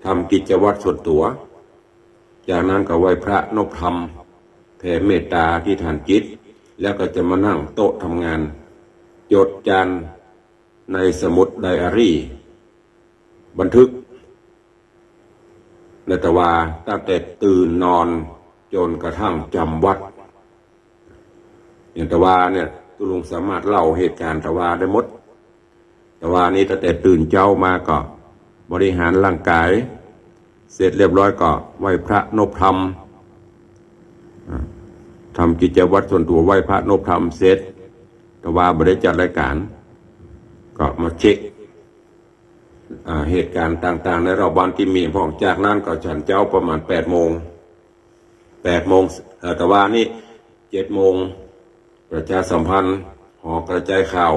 ทำกิจวัตรส่วนตั๋ว จากนั้นก็ไหว้พระนบธรรม แผ่เมตต๋าอธิษฐานจิต แล้วก็จะมานั่งโต๊ะทำงาน จดจานในสมุดไดอารี่ บันทึก ในตะวาตั้งแต่ตื่นนอนจ๋นกระทั่งจ๋ำวัตร อย่างตะวาเนี่ย ตุ๊ลุงสามารถเล่าเหตุก๋ารณ์ตะวาได้หมด ตะวานี้ตั้งแต่ตื่นเจ๊ามาก็บริหารร่างก๋าย เสร็จเรียบร้อยก็ไหว้พระนบธรรม อ่า ทำกิจวัตรส่วนตั๋ว ไหว้พระนบธรรมเสร็จ ตะวาบ่ได้จัดรายก๋าน ก็มาเช็ค อ่า เหตุก๋ารณ์ต่างๆ ในรอบวันตี้มีพ่อง จากนั้นก็ฉันเจ๊าประมาณแปดโมง แปดโมง เอ่อ ตะวานี้เจ็ดโมง ประชาสัมพันธ์ หอกระจายข่าว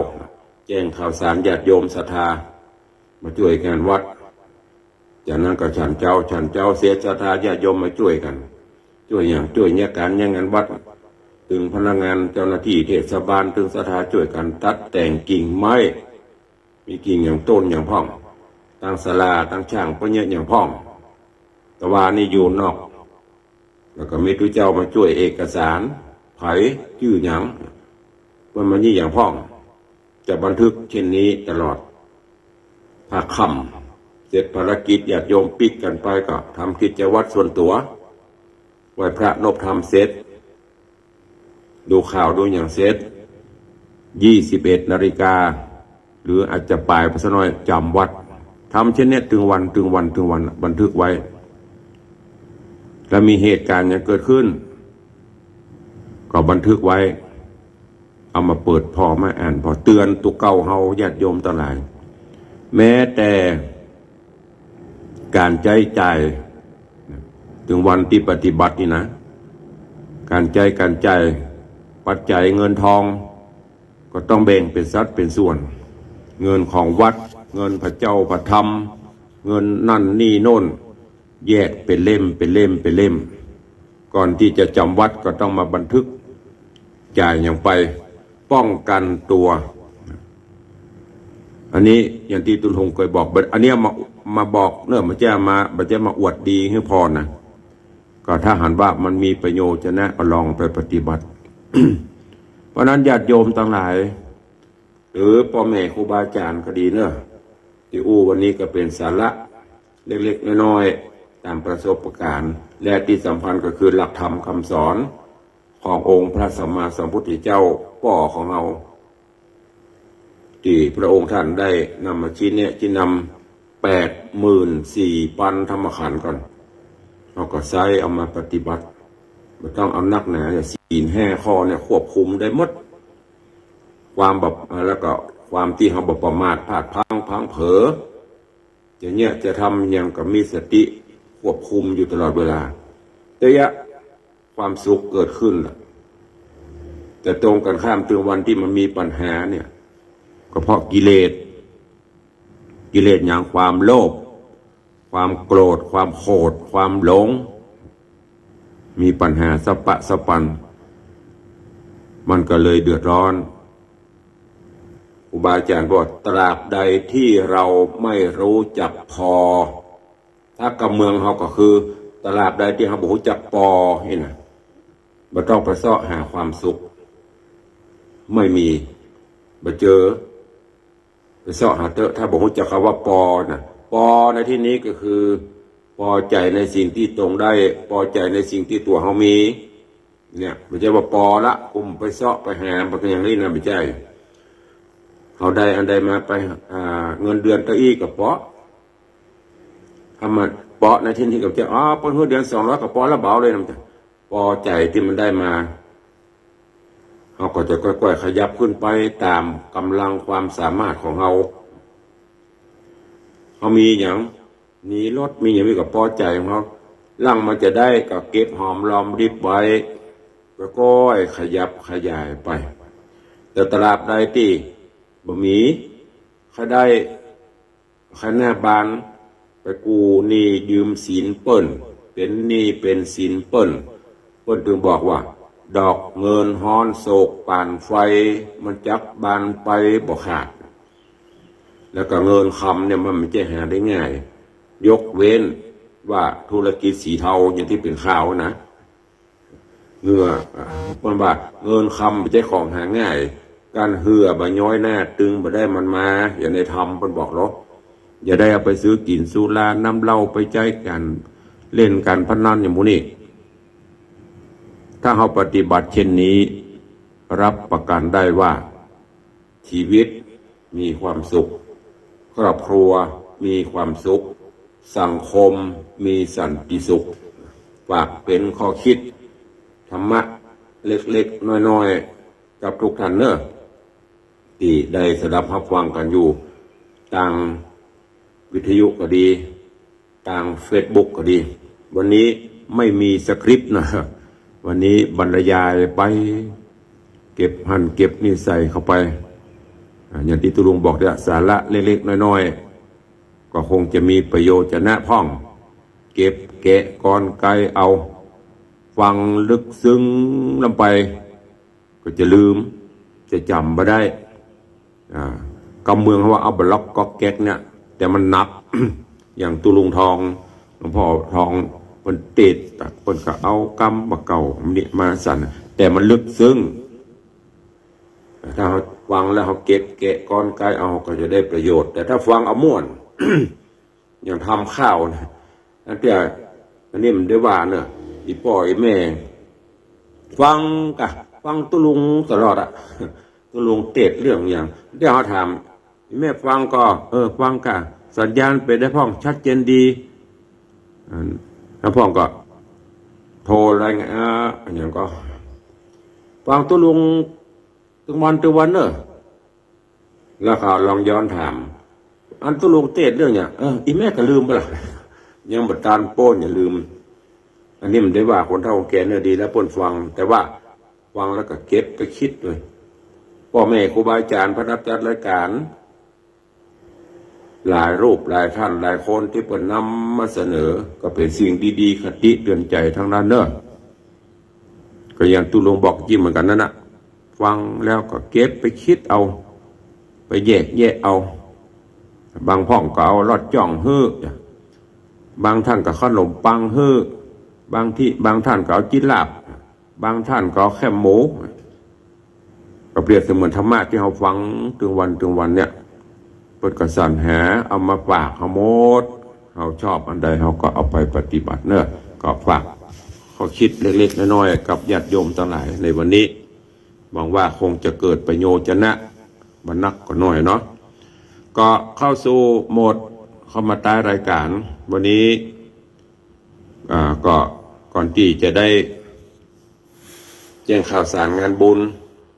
แจ้งข่าวสารญาติโยมศรัทธา มาจ้วยงานวัด จากนั้นก็ฉันเจ๊า ฉันเจ๊าเสร็จศรัทธาญาติโยมมาจ้วยกั๋น จ้วยหยัง จ้วยเยียะก๋านเยียะงานวัด ตึงพนักงานเจ้าหน้าตี้เทศบาล ตึงศรัทธาจ้วยกั๋นตัดแต่งกิ่งไม้ มีกิ่งหยังต้นหยังพ่อง ตังศาลา ตังช่าง เปิ้นเยียะหยังพ่อง ตะวานี้อยู่นอก แล้วก็มีตุ๊เจ้ามาจ้วยเอกสาร ใผจื้อหยัง เปิ้นมาเยียะหยังพ่อง จะบันทึกเช่นนี้ตลอด พาค่ำเสร็จภารกิจ ญาติโยมปิ๊กกั๋นไปก็ทำกิจวัตรส่วนตั๋ว ไหว้พระนบธรรมเสร็จ ดูข่าวดูหยังเสร็จ ยี่สิบเอ็ดนาฬิกา หรืออาจจะป๋ายไปสักหน้อย จ๋ำวัตร ทำเช่นเนี้ยตึงวัน ตึงวัน ตึงวัน บันทึกไว้ แล้วมีเหตุก๋ารณ์หยังเกิดขึ้น ก็บันทึกไว้ เอามาเปิดผ่อมาอ่านผ่อ เตื๋อนตั๋วเก่าเฮาญาติโยมตังหลาย แม้แต่ก๋านใจ๊จ่าย ตึงวันตี้ปฏิบัตินี่นะ ก๋านใจ๊ก๋านจ่าย ปัจจัยเงินทอง ก็ต้องแบ่งเป๋นสัดเป๋นส่วน เงินของวัด เงินพระเจ้าพระธรรม เงินนั่นนี่โน่น แยกเป๋นเล่ม เป๋นเล่ม เป๋นเล่ม ก่อนตี้จะจ๋ำวัตรก็ต้องมาบันทึก จ่ายหยังไป ป้องกั๋นตั๋ว อันนี้อย่างตี้ตุ๊ลุงเกยบอก อันเนี้ยมา มาบอกเน่อ บ่ใจ้มา บ่ใจ้มาอวดดีหื้อผ่อนะ ก็ถ้าหันว่ามันมีประโยชน์จะนะ ก็ลองไปปฏิบัติ เพราะฉะนั้นญาติโยมตังหลาย หรือป้อแม่ครูบาอาจ๋ารย์ก็ดีเนาะ ตี้อู้วันนี้ก็เป๋นสาระเล็กๆ น้อยๆ ต๋ามประสบก๋ารณ์ และตี้สำคัญก็คือหลักธรรมกำสอนขององค์พระสัมมาสัมพุทธเจ้า ป้อของเฮา ตี้พระองค์ต้านได้นำมาชี้แนะชี้นำแปดหมื่นสี่ปันธรรมขันธ์ก่อน เฮาก็ใจ๊เอามาปฏิบัติ บ่ต้องเอานักหนาเนี่ย ศีลห้าข้อเนี่ยควบคุมได้หมด ความแบบ แล้วก็ความตี้เฮาบ่ประมาทพลาดพลั้งพลั้งเผลอ จะเยียะจะทำหยังก็มีสติควบคุมอยู่ตลอดเวลา เต๊ยะ ความสุขเกิดขึ้นล่ะ แต่ตรงกันข้าม ตึงวันตี้มันมีปัญหาเนี่ย ก็เพราะกิเลส กิเลสหยัง ความโลภ ความโกรธ ความโขด ความหลง มีปัญหาสะปะสะปัน มันก็เลยเดือดร้อน ครูบาอาจ๋ารย์บอก ตราบใดที่เราไม่รู้จักปอ ถ้ากำเมืองเฮาก็คือ ตราบใดตี้เฮาบ่ฮู้จักปอนี่นะ บ่ต้องไปเซาะหาความสุข ไม่มี บ่เจอ ไปเซาะหาเต๊อะ ถ้าบ่ฮู้จักกำว่าปอนะ ปอในตี้นี้ก็คือ ปอใจ๋ในสิ่งตี้ตนได้ ปอใจ๋ในสิ่งตี้ตั๋วเฮามี เนี่ย บ่ใจ้ว่าปอละ กูบ่ไปเซาะไปหา บ่ใจ้อย่างนี้นะ บ่ใจ้ เฮาได้อันใดมาไป อ่า เงินเดือนเต้าอี้ก็ปอ ถ้ามันปอในตี้นี้ก็จะ อ๋อ เปิ้นหื้อเดือนสองร้อยก็ปอละ เบาเลยนะ มันจะปอใจ๋ตี้มันได้มา เฮาก็จะก้อยๆ ขยับขึ้นไปต๋ามก๋ำลังความสามารถของเฮา เฮามีหยัง มีรถ มีหยัง มีก็ปอใจ๋ของเฮา หลังมันจะได้ก็เก็บหอมรอมริบไว้ ก้อยๆ ขยับขยายไป แต่ตราบใดตี้บ่มี ใค่ได้ ใค่หน้าบาน ไปกู้หนี้ยืมสินเปิ้น เป๋นหนี้เป๋นสินเปิ้น เปิ้นตึงบอกว่า ดอกเงินฮ้อนโศกป่านไฟ มันจักบานไปบ่ขาด แล้วก็เงินคำเนี่ยมันบ่ใจ้หาได้ง่าย ยกเว้นว่าธุรกิจสีเทาอย่างตี้เป๋นข่าวนะ เฮือ เปิ้นว่าเงินคำบ่ใจ้ของหาง่าย กั๋นเฮือบ่ย้อยหน้าตึงบ่ได้มันมา อย่างในธรรมเปิ้นบอกเนาะ อย่าได้เอาไปซื้อกิ๋นสุราน้ำเหล้า ไปใจ๊ก๋านเล่นก๋านพนันอย่างหมู่นี้ ถ้าเฮาปฏิบัติเช่นนี้ รับประกันได้ว่า ชีวิตมีความสุข ครอบครัวมีความสุข สังคมมีสันติสุข ฝากเป๋นข้อคิดธรรมะเล็กๆ น้อยๆ กับทุกท่านเนาะ ตี้ได้สดับฮับฟังกั๋นอยู่ ตางวิทยุก็ดี ตางเฟซบุ๊กก็ดี วันนี้ไม่มีสคริปต์นะ วันนี้บรรยายไป เก็บหั้นเก็บนี่ใส่เข้าไป อ่า อย่างตี้ตุ๊ลุงบอกเนี่ย สาระเล็กๆ น้อยๆ ก็คงจะมีประโยชน์จะนะพ่อง เก็บแกะกรรไกรเอา ฟังลึกซึ้งลงไป ก็จะลืม จะจ๋ำบ่ได้ อ่า กำเมืองเฮาว่าเอาบ่ล็อกก๊อกแก๊กเนี่ย แต่มันหนัก อย่างตุ๊ลุงทอง หลวงพ่อทอง เปิ้นเตสน์ เปิ้นก็เอากำบ่าเก่านี่มาสั่น แต่มันลึกซึ้ง ถ้าเฮาฟังแล้วเฮาเก็บแกะกรรไกรเอา ก็จะได้ประโยชน์ แต่ถ้าฟังเอาม่วน อย่างทำข่าวนะ อันเตี้ย อันนี้มันได้ว่าเนาะ อี่ป้ออี่แม่ ฟังกะ ฟังตุ๊ลุงตลอดอะ ตุ๊ลุงเตสน์เรื่องหยัง เดี๋ยวเฮาถาม อี่แม่ฟังก่อ เออ ฟังกะ สัญญาณเป๋นไดพ่อง ชัดเจนดี อัน แล้วพ่องก็โทรรายงาน อ่า อันหยังก่อ ฟังตุ๊ลุง ตึงวันตึงวันเนาะ แล้วก็ลองย้อนถาม อันตุ๊ลุงเตสน์เรื่องหยัง เออ อี่แม่ก็ลืมไปละ ยังบ่ตานโป๊น อย่าลืม อันนี้มันได้ว่าคนเฒ่าคนแก่เนาะ ดีแล้วเปิ้นฟัง แต่ว่าฟังแล้วก็เก็บไปคิดด้วย ป้อแม่ครูบาอาจ๋ารย์ พระนักจัดรายการ หลายรูปหลายท่านหลายคนตี้เปิ้นนำมาเสนอ ก็เป๋นสิ่งดีๆ คติเตือนใจ๋ตังนั้นเนาะ ก็อย่างตุ๊ลุงบอกกี้เหมือนกั๋นนั่นนะ ฟังแล้วก็เก็บไปคิดเอา ไปแยกแยะเอา บางพ่องก็เอาลอดจ้องหื้อ บางท่านก็ขนมปังหื้อ บางตี้ บางต้านก็เอาจิ๊ดลาบ บางต้านก็เอาแคบหมู ก็เปรียบเสมือนธรรมะตี้เฮาฟังตึงวันตึงวันเนี่ย เปิ้นก็สรรหาเอามาฝากเฮาหมด เฮาชอบอันใดเฮาก็เอาไปปฏิบัติเนาะ ก็ฝากข้อคิดเล็กๆ น้อยๆ กับญาติโยมตังหลายในวันนี้ หวังว่าคงจะเกิดประโยชน์นะ บ่นักก็น้อยเนาะ ก็เข้าสู่โหมดเข้ามาต้านรายก๋านวันนี้ อ่า ก็ก่อนตี้จะได้แจ้งข่าวสารงานบุญ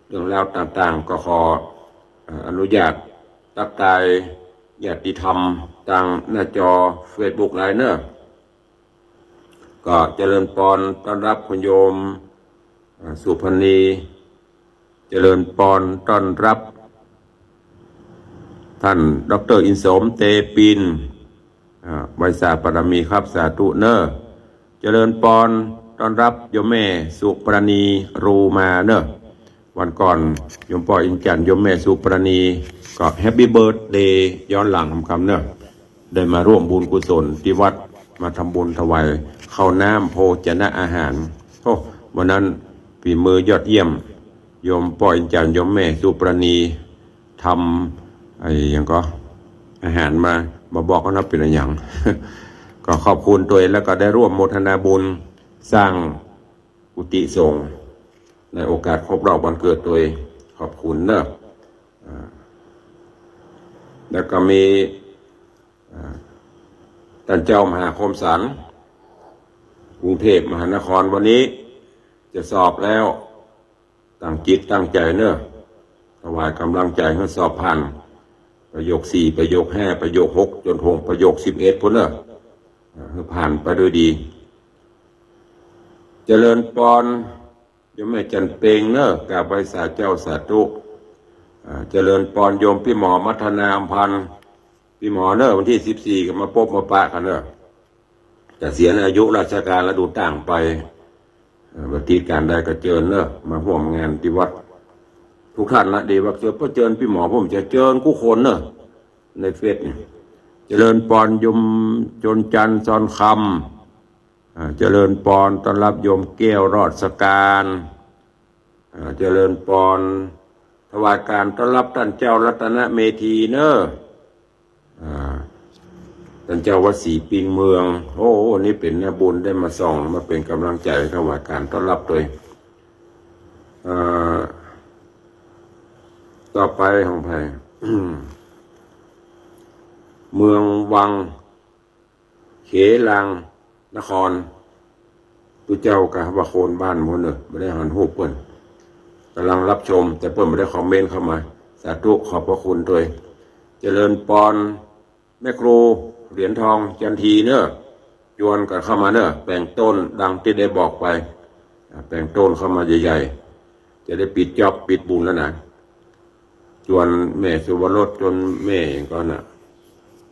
เรื่องราวต่างๆ ก็ขอ อ่า อนุญาตตักตายญาติธรรมตางหน้าจอเฟซบุ๊กไลน์เนาะ ก็เจริญปอนต้อนฮับคุณโยม อ่า สุพรรณี เจริญปอนต้อนฮับ ต้านด็อกเตอร์อินสม เตปิน อ่า ไหว้สาบารมีครับ สาธุเนาะ เจริญปอนต้อนฮับโยมแม่สุพรรณี รูมาเนาะ วันก่อนโยมป้ออินจันทร์ โยมแม่สุพรรณี ก็แฮปปี้เบิร์ธเดย์ย้อนหลังกำๆ เนาะ ได้มาร่วมบุญกุศลตี้วัด มาทำบุญถวายข้าวน้ำโภชนะอาหาร โอ้ วันนั้นฝีมือยอดเยี่ยม โยมป้ออินจันทร์ โยมแม่สุพรรณี ทำไอ้หยังก็ อาหารมา บ่บอกก็นับเป๋นอะหยัง ก็ขอบคุณตวย แล้วก็ได้ร่วมโมทนาบุญสร้างกุฏิสงฆ์ ในโอกาสครบรอบวันเกิดตวย ขอบคุณเนาะ อ่า แล้วก็มี อ่า ต้านเจ้ามหาคมสันต์ กรุงเทพมหานคร วันนี้จะสอบแล้ว ตั้งจิตตั้งใจ๋เนาะ ถวายก๋ำลังใจ๋หื้อสอบผ่าน ประโยคสี่ ประโยคห้า ประโยคหก จ๋นถึงประโยคสิบเอ็ดพู้นเนาะ อ่า หื้อผ่านไปโดยดี เจริญปอนโยมแม่จันเพ็งเนาะ กราบไหว้สาเจ้า สาธุ อ่า เจริญปอนโยมปี้หมอมัทนา อำพันธ์ ปี้หมอเนาะ วันตี้สิบสี่ก็มาปบมาปะกั๋นเนาะ เกษียณอายุราชก๋านแล้ว ดูต่างไป เอ่อ วันตี้ก๋านใดก็เจิญเนาะ มาฮ่วมงานตี้วัด กู้ต้านนะ ดีว่าเจิญ ป้อเจิญปี้หมอ ผมจะเจิญกู้คนเนาะ ในเฟซเนี่ย เจริญปอนโยมจนจันทร์ ซอนคำ อ่า เจริญปอนต้อนฮับโยมแก้ว รอดสการ อ่า เจริญปอน ถวายก๋านต้อนฮับต้านเจ้ารัตนเมธีเนาะ อ่า ต้านเจ้าวัดศรีปิงเมือง โอ้ นี่เป๋นนาบุญได้มาส่อง มาเป๋นก๋ำลังใจ๋ ถวายก๋านต้อนฮับตวย เอ่อ ต่อไปของใผ เมืองวัง เขลังนคร ตุ๊เจ้าก็ว่าคนบ้านหมู่เนาะ บ่ได้หันฮูปเปิ้น ก่ำลังฮับชม แต่เปิ้นบ่ได้คอมเมนต์เข้ามา สาธุ ขอบพระคุณตวย เจริญปอน แม่ครูเหรียญทองจันทีเนาะ จวนกั๋นเข้ามาเนาะ แป๋งโต้นดังตี้ได้บอกไป อ่า แป๋งโต้นเข้ามาใหญ่ๆ จะได้ปิดจ๊อบปิดบุญแล้วนะ จวนแม่สุวรส จวนแม่หยังก่อนะ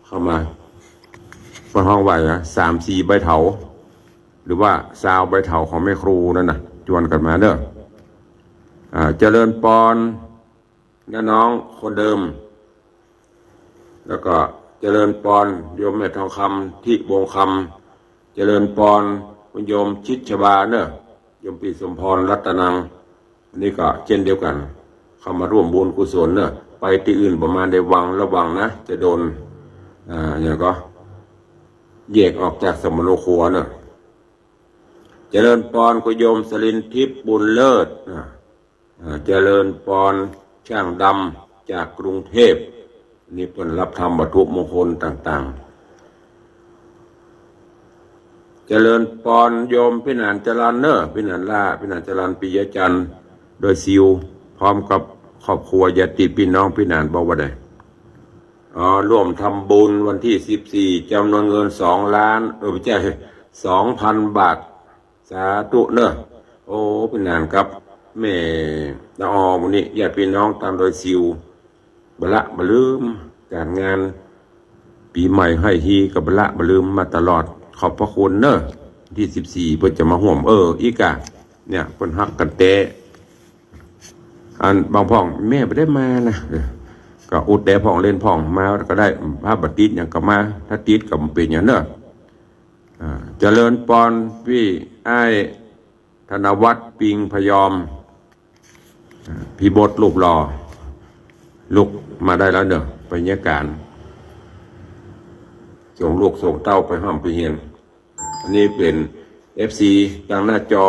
เข้ามา เปิ้นฮ้องว่าหยัง สามสี่ใบเถา หรือว่าซาวใบเถาของแม่ครูนั่นน่ะ จวนกั๋นมาเนาะ อ่า เจริญปอน น้าน้องคนเดิม แล้วก็เจริญปอนโยมแม่ทองคำ ทิวงศ์คำ เจริญปอนคุณโยมชิดชบาเนาะ โยมปี้สมพร รัตนัง อันนี้ก็เช่นเดียวกั๋น เข้ามาร่วมบุญกุศลเนาะ ไปตี้อื่นบ่มาในวัง ระวังนะ จะโดน อ่า หยังก่อ แยกออกจากสมณครัวเนาะ เจริญปอนคุณโยมสลินทิพย์ บุญเลิศ อ่า อ่า เจริญปอนช่างดำจากกรุงเทพฯ นี่เปิ้นฮับธรรมวัตถุมงคลต่างๆ เจริญปอนโยมปี้หนานจรัญเนาะ ปี้หนานล่า ปี้หนานจรัญ ปิยะจันทร์ โดยซิว พร้อมกับครอบครัวญาติปี้น้องปี้หนาน บอกว่าได้ อ๋อ ร่วมทำบุญวันตี้สิบสี่ จ๋ำนวนเงินสองล้าน เออ บ่ใจ้ สองพันบาท สาธุเนาะ โอ้ ปี้หนานกับแม่ละออ หมู่นี้ ญาติปี้น้องตางดอยสิว บ่ละบ่ลืม ก๋านงานปี๋ใหม่ฮ้อยฮีก็บ่ละบ่ลืมมาตลอด ขอบพระคุณเนาะ ตี้สิบสี่ เปิ้นจะมาฮ่วม เออ อีกอะ เนี่ย เปิ้นฮักกั๋นแต๊ อันบางพ่องแม่บ่ได้มานะ เออ ก็อุดแต๊พ่องเล่นพ่อง มาก็ได้ ถ้าบ่ติดหยังก็มา ถ้าติดก็บ่เป๋นหยังเนาะ อ่า เจริญปอนปี้อ้ายธนวัฒน์ ปิงพยอม อ่า พี่บดรูปหล่อ ลุกมาได้แล้วเนาะ ไปเยียะก๋าน ส่งลูกส่งเต้าไปฮ่ำไปเฮียน อันนี้เป๋น เอฟซี ตางหน้าจอ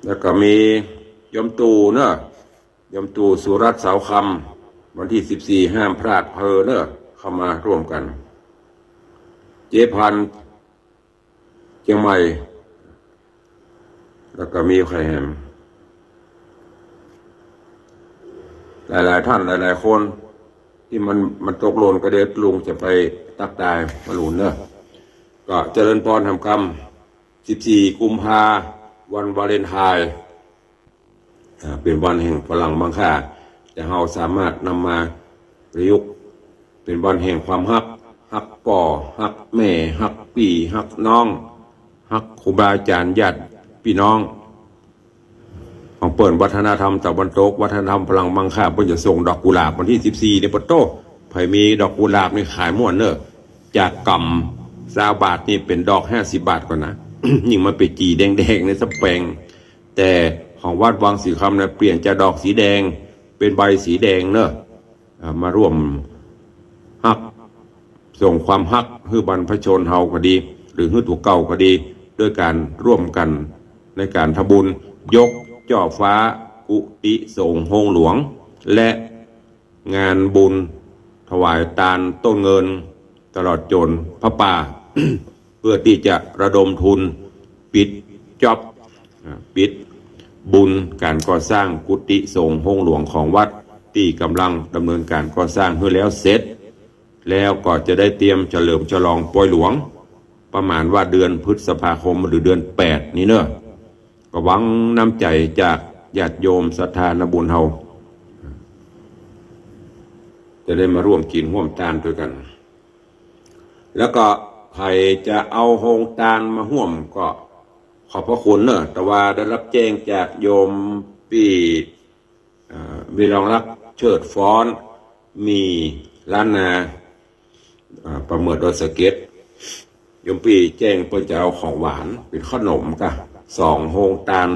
แล้วก็มีโยมตู่เนาะ โยมตู่ สุรัตน์ เสาคำ วันตี้สิบสี่ ห้ามพลาดเผลอเนาะ เข้ามาร่วมกั๋น เจ๊พันธุ์ เจียงใหม่ แล้วก็มีใผแหม หลายๆ ท่าน หลายๆ คน ตี้มัน มันตกหล่นก็เดี๋ยวลุงจะไปตั๊กตายมาลุนเนาะ ก็เจริญปอนแหมกำ สิบสี่ กุมภา วันวาเลนไทน์ อ่า เป๋นวันแห่งฝรั่งมังค่า แต่เฮาสามารถนำมาประยุกต์ เป๋นวันแห่งความฮัก ฮักป้อ ฮักแม่ ฮักปี้ ฮักน้อง ฮักครูบาอาจ๋ารย์ ญาติปี้น้อง ของเปิ้นวัฒนธรรมตะวันตก วัฒนธรรมฝรั่งมังค่า เปิ้นจะส่งดอกกุหลาบวันตี้สิบสี่ นี่ ปะโต้ ใผมีดอกกุหลาบนี่ขายม่วนเนาะ จากกำซาวบาทนี่เป๋นดอกห้าสิบบาทก่อนนะ ยิ่งมันเป๋นกี่แดงๆ นี่สะแป๋ง แต่ของวัดวังสีคำนะ เปลี่ยนจากดอกสีแดงเป๋นใบสีแดงเนาะ อ่า มาร่วมฮัก ส่งความฮักหื้อบรรพชนเฮาก็ดี หรือหื้อตั๋วเก่าก็ดี ด้วยก๋านร่วมกั๋นในก๋านทำบุญ ยกจ้อฟ้ากุฏิสงฆ์โฮงหลวง และงานบุญถวายตานต้นเงิน ตลอดจ๋นผ้าป่า เพื่อตี้จะระดมทุนปิดจ๊อบ อ่า ปิดบุญก๋านก่อสร้างกุฏิสงฆ์โฮงหลวงของวัด ตี้ก่ำลังดำเนินก๋านก่อสร้างหื้อแล้วเสร็จ แล้วก็จะได้เตรียมเฉลิมฉลองปอยหลวง ประมาณว่าเดือนพฤษภาคมหรือเดือนแปดนี่เนาะ ก็หวังน้ำใจ๋จากญาติโยมศรัทธานาบุญเฮา จะได้มาร่วมกิ๋นฮ่วมตานตวยกั๋น แล้วก็ใผจะเอาโฮงตานมาฮ่วมก็ขอบพระคุณเนาะ แต่ว่าได้ฮับแจ้งจากโยมปี้ อ่า วิรองรักษ์ เชิดฟ้อน มีล้านนา อ่า ประเมิดดอยสะเก็ด โยมปี้แจ้งเปิ้นจะเอาของหวานเป๋นขนมก่ะ สองโฮงตาน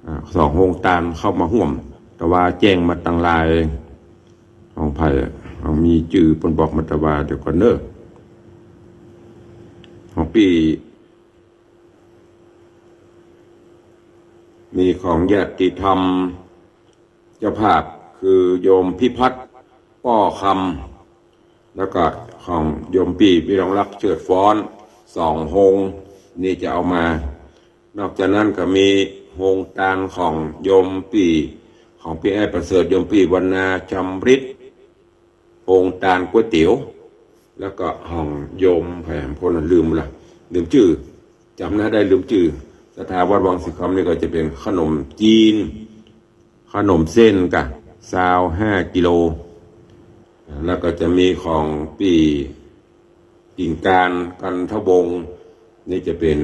อ่า สองโฮงตานเข้ามาฮ่วม แต่ว่าแจ้งมาตางไลน์ของใผอะ ของมีจื้อเปิ้นบอกมา แต่ว่าเดี๋ยวก่อนเนาะ ของปี้ มีของญาติธรรม เจ้าภาพคือโยมพิพัฒน์ ป้อคำ แล้วก็ของโยมปี้วิรองรักษ์ เชิดฟ้อน สองโฮง นี่จะเอามา นอกจากนั้นก็มีโฮงตานของโยมปี้ ของปี้อ้ายประเสริฐ โยมปี้วรรณา ชำริด โฮงตานก๋วยเตี๋ยว แล้วก็ของโยมแหมคนลืมละ ลืมจื้อ จ๋ำหน้าได้ลืมจื้อ ศรัทธาวัดวังสีคำนี่ก็จะเป๋นขนมจีน ขนมเส้นก่ะ ซาวห้ากิโล แล้วก็จะมีของปี้กิ่งการ กันทวงศ์ นี่จะเป๋น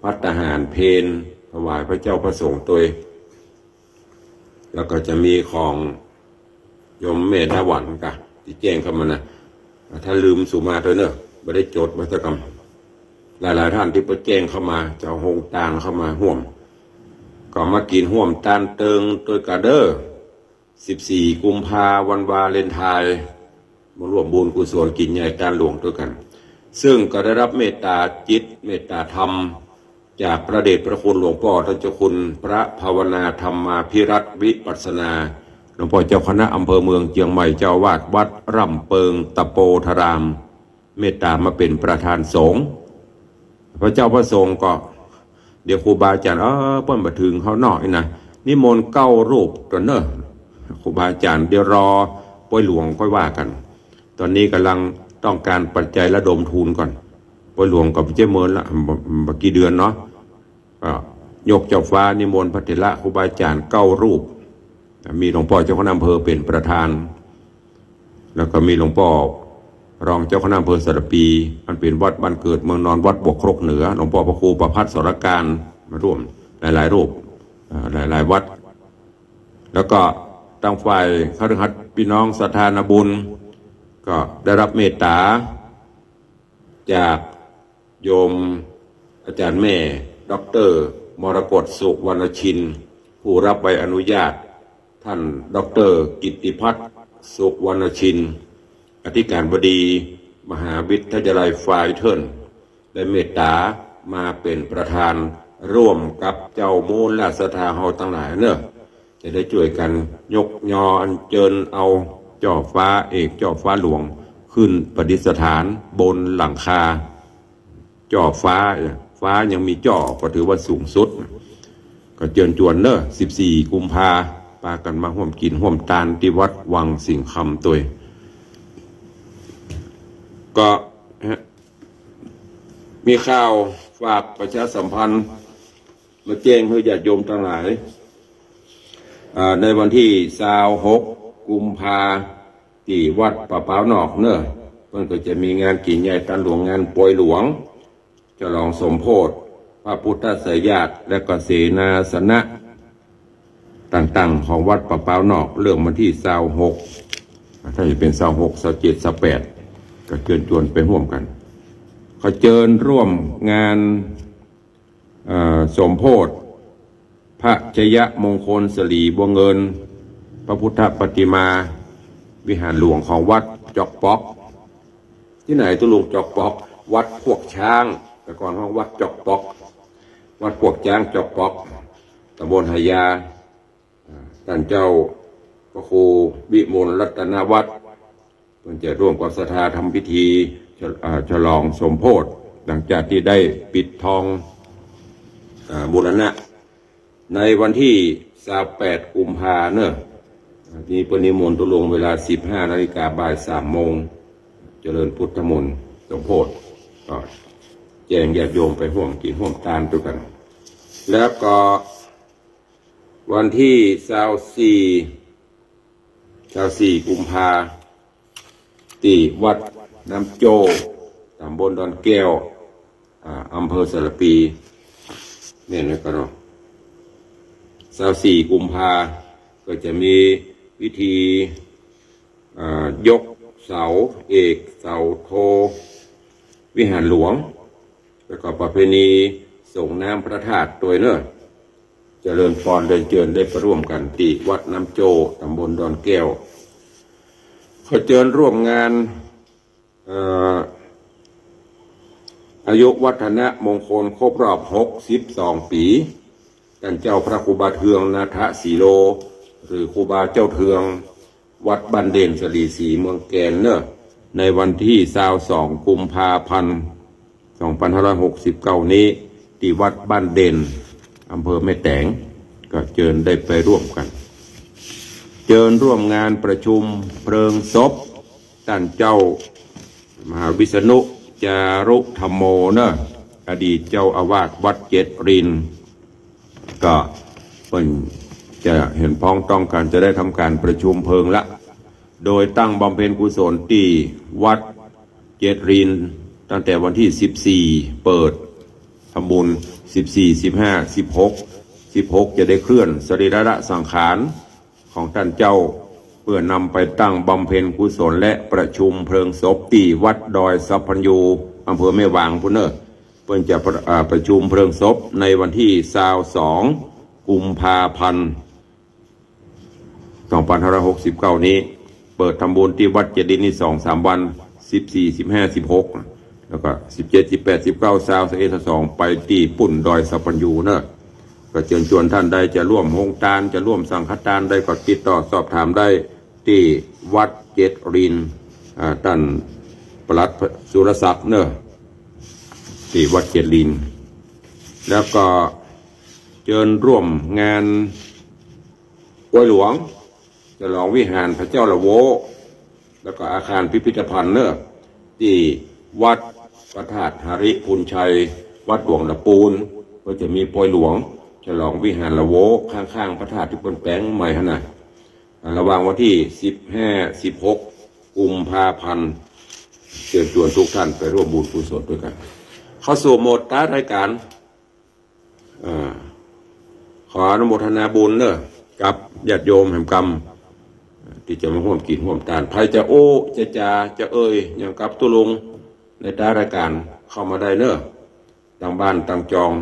ภัตตาหารเพล ถวายพระเจ้าพระสงฆ์ตวย แล้วก็จะมีของโยมแม่ดาหวันก่ะ ตี้แจ้งเข้ามานะ ถ้าลืมสุมาตวยเนาะ บ่ได้จดไว้สักกำ หลายๆ ท่านตี้เปิ้นแจ้งเข้ามา จะเอาโฮงตานเข้ามาฮ่วม ก็มากิ๋นฮ่วมตานเติงตวยกั๋นเด้อ สิบสี่ กุมภา วันวาเลนไทน์ มาฮ่วมบุญกุศลกิ๋นใหญ่ตานหลวงตวยกั๋น ซึ่งก็ได้ฮับเมตต๋าจิต เมตต๋าธรรม จากพระเดชพระคุณหลวงป้อต้านเจ้าคุณพระภาวนาธรรมาภิรัตน์วิปัสสนา หลวงป้อเจ้าคณะอำเภอเมืองเจียงใหม่ เจ้าอาวาสวัดร่ำเปิงตะโปธาราม เมตต๋ามาเป๋นประธานสงฆ์ พระเจ้าพระสงฆ์ก็ เดี๋ยวครูบาอาจ๋ารย์ เออ เปิ้นบ่าเถิงเฮาน้อยนะ นิมนต์เก้ารูปก่อนเนาะ ครูบาอาจ๋ารย์ เดี๋ยวรอปอยหลวงค่อยว่ากั๋น ต๋อนนี้ก่ำลังต้องก๋านปัจจัยระดมทุนก่อน ปอยหลวงก็บ่ใจ้เมินละ บ่ บ่กี่เดือนเนาะ ก็ยกจ้อฟ้านิมนต์พระเถระครูบาอาจ๋ารย์เก้ารูป มีหลวงป้อเจ้าคณะอำเภอเป๋นประธาน แล้วก็มีหลวงป้อรองเจ้าคณะอำเภอสารภี อันเป๋นวัดบ้านเกิดเมืองนอน วัดบวกครกเหนือ หลวงป้อพระครูประภัสสรการ มาฮ่วม หลายๆ รูป อ่า หลายๆ วัด แล้วก็ตางฝ่ายคฤหัสถ์พี่น้องศรัทธานาบุญ ก็ได้ฮับเมตต๋า จากโยมอาจารย์แม่ ด็อกเตอร์ มรกต สุวรรณชิน ผู้รับใบอนุญาต ท่าน ด็อกเตอร์ กิตติพัฒน์ สุวรรณชิน อธิการบดีมหาวิทยาลัยไฟเทิล ได้เมตต๋ามาเป๋นประธานร่วมกับเจ้ามูลราชศรัทธาเฮาตังหลายเนาะ จะได้จ้วยกั๋นยกยออัญเจิญเอาจ้อฟ้าเอกจ้อฟ้าหลวงขึ้นประดิษฐานบนหลังคา จ้อฟ้า ฟ้ายังมีจ้อก็ถือว่าสูงสุด ก็เจิญจวนเนาะ สิบสี่กุมภา ปากั๋นมาฮ่วมกิ๋นฮ่วมตานตี้วัดวังสิงห์คำตวย ก็ มีข่าวฝากประชาสัมพันธ์ มาแจ้งหื้อญาติโยมตังหลาย อ่า ในวันตี้ซาวหกกุมภา ตี้วัดป่าพร้าวนอกเนาะ เปิ้นก็จะมีงานกิ๋นใหญ่ตานหลวง งานปวยหลวง ฉลองสมโภชพระพุทธไสยญาติ และก็เสนาสนะต่างๆ ของวัดป่าพร้าวนอก เริ่มวันตี้ซาวหก ถ้าจะเป๋นซาวหก ซาวเจ็ด ซาวแปด ก็เจิญจวนไปฮ่วมกั๋น ขอเจิญร่วมงาน เอ่อ สมโภชพระชยมงคลสลีบัวเงิน พระพุทธปฏิมา วิหารหลวงของวัดจอกป๊อก ตี้ไหนตุ๊ลุง จอกป๊อก วัดพวกจ๊าง แต่ก่อนฮ้องวัดจอกป๊อก วัดพวกจ๊างจอกป๊อก ต๋ำบลหายา อ่า ต้านเจ้าพระครูวิมลรัตนวัฒน์ เปิ้นจะร่วมกับศรัทธาทำพิธี ฉ- อ่า ฉลองสมโภช หลังจากตี้ได้ปิดทอง อ่า บูรณะ ในวันตี้ซาวแปดกุมภาเนาะ อ่า ตี้นี้เปิ้นนิมนต์ตุ๊ลุงเวลาสิบห้านาฬิกา บ่ายสามโมง เจริญพุทธมนต์สมโภช ก็แจ้งญาติโยมไปฮ่วมกิ๋นฮ่วมตานตวยกั๋น แล้วก็วันตี้ซาวสี่ ซาวสี่กุมภา ตี้วัดน้ำโจ้ ต๋ำบลดอนแก้ว อ่า อำเภอสารภี เนี่ยนะก็เนาะ ซาวสี่กุมภา ก็จะมีพิธี อ่า ยกเสาเอกเสาโท วิหารหลวง แล้วก็ประเพณีส่งน้ำพระธาตุตวยเนาะ เจริญปอนเรียนเจิญได้ไปร่วมกั๋นตี้วัดน้ำโจ้ ต๋ำบลดอนแก้ว ขอเจิญร่วมงาน เอ่อ อายุวัฒนมงคลครบรอบหกสิบสองปี๋ ต้านเจ้าพระครูบาเทืองนาถสีโล หรือครูบาเจ้าเทือง วัดบ้านเด่นสะหลีศรีเมืองแกนเนาะ ในวันตี้ซาวสองกุมภาพันธ์ สองพันห้าร้อยหกสิบเก้านี้ ตี้วัดบ้านเด่น อำเภอแม่แตง ก็เจิญได้ไปร่วมกั๋น เจิญร่วมงานประชุมเพลิงศพ ต้านเจ้ามหาวิษณุจารุธัมโมเนาะ อดีตเจ้าอาวาสวัดเจ็ดริน ก็เปิ้นจะเห็นพ้องต้องกั๋นจะได้ทำก๋านประชุมเพลิงละ โดยตั้งบำเพ็ญกุศลตี้วัดเจ็ดริน ตั้งแต่วันตี้สิบสี่เปิดทำบุญ สิบสี่ สิบห้า สิบหก สิบหกจะได้เคลื่อนสรีระสังขาร ของต้านเจ้า เปื้อนำไปตั้งบำเพ็ญกุศลและประชุมเพลิงศพตี้วัดดอยสัพพัญญู อำเภอแม่วางปู้นเนาะ เปิ้นจะประ- อ่า ประชุมเพลิงศพในวันตี้ซาวสองกุมภาพันธ์ สองพันห้าร้อยหกสิบเก้านี้ เปิดทำบุญตี้วัดเจ็ดรินนี่สองสามวัน สิบสี่ สิบห้า สิบหก แล้วก็สิบเจ็ด สิบแปด สิบเก้า ซาว ซาวเอ็ด ซาวสอง ไปตี้ปู้นดอยสัพพัญญูเนาะ ก็เจิญจวนต้านใดจะร่วมโฮงตาน จะร่วมสังฆตานใดก็ติดต่อสอบถามได้ตี้วัดเจ็ดริน อ่า ต้านปลัดสุรศักดิ์เนาะ ตี้วัดเจ็ดริน แล้วก็เจิญร่วมงานปวยหลวง ฉลองวิหารพระเจ้าละโว แล้วก็อาคารพิพิธภัณฑ์เนาะ ตี้วัดพระธาตุหริภุญชัย วัดหลวงละปูน ก็จะมีปวยหลวง ฉลองวิหารละโว ข้างๆ พระธาตุตี้เปิ้นแป๋งใหม่หั้นน่ะ อ่า ระหว่างวันตี้สิบห้า สิบหก กุมภาพันธ์ เจิญจวนทุกต้านไปร่วมบุญกุศลตวยกั๋น เข้าสู่โหมดท้ายรายก๋าน อ่า ขออนุโมทนาบุญเนาะ กับญาติโยมแหมกำ ตี้จะมาฮ่วมกิ๋นฮ่วมตาน ใผจะอู้ จะจ๋า จะเอ่ย หยังกับตุ๊ลุง ใน ต๋ามรายก๋านเข้ามาได้เน่อ ตางบ้านตางจอง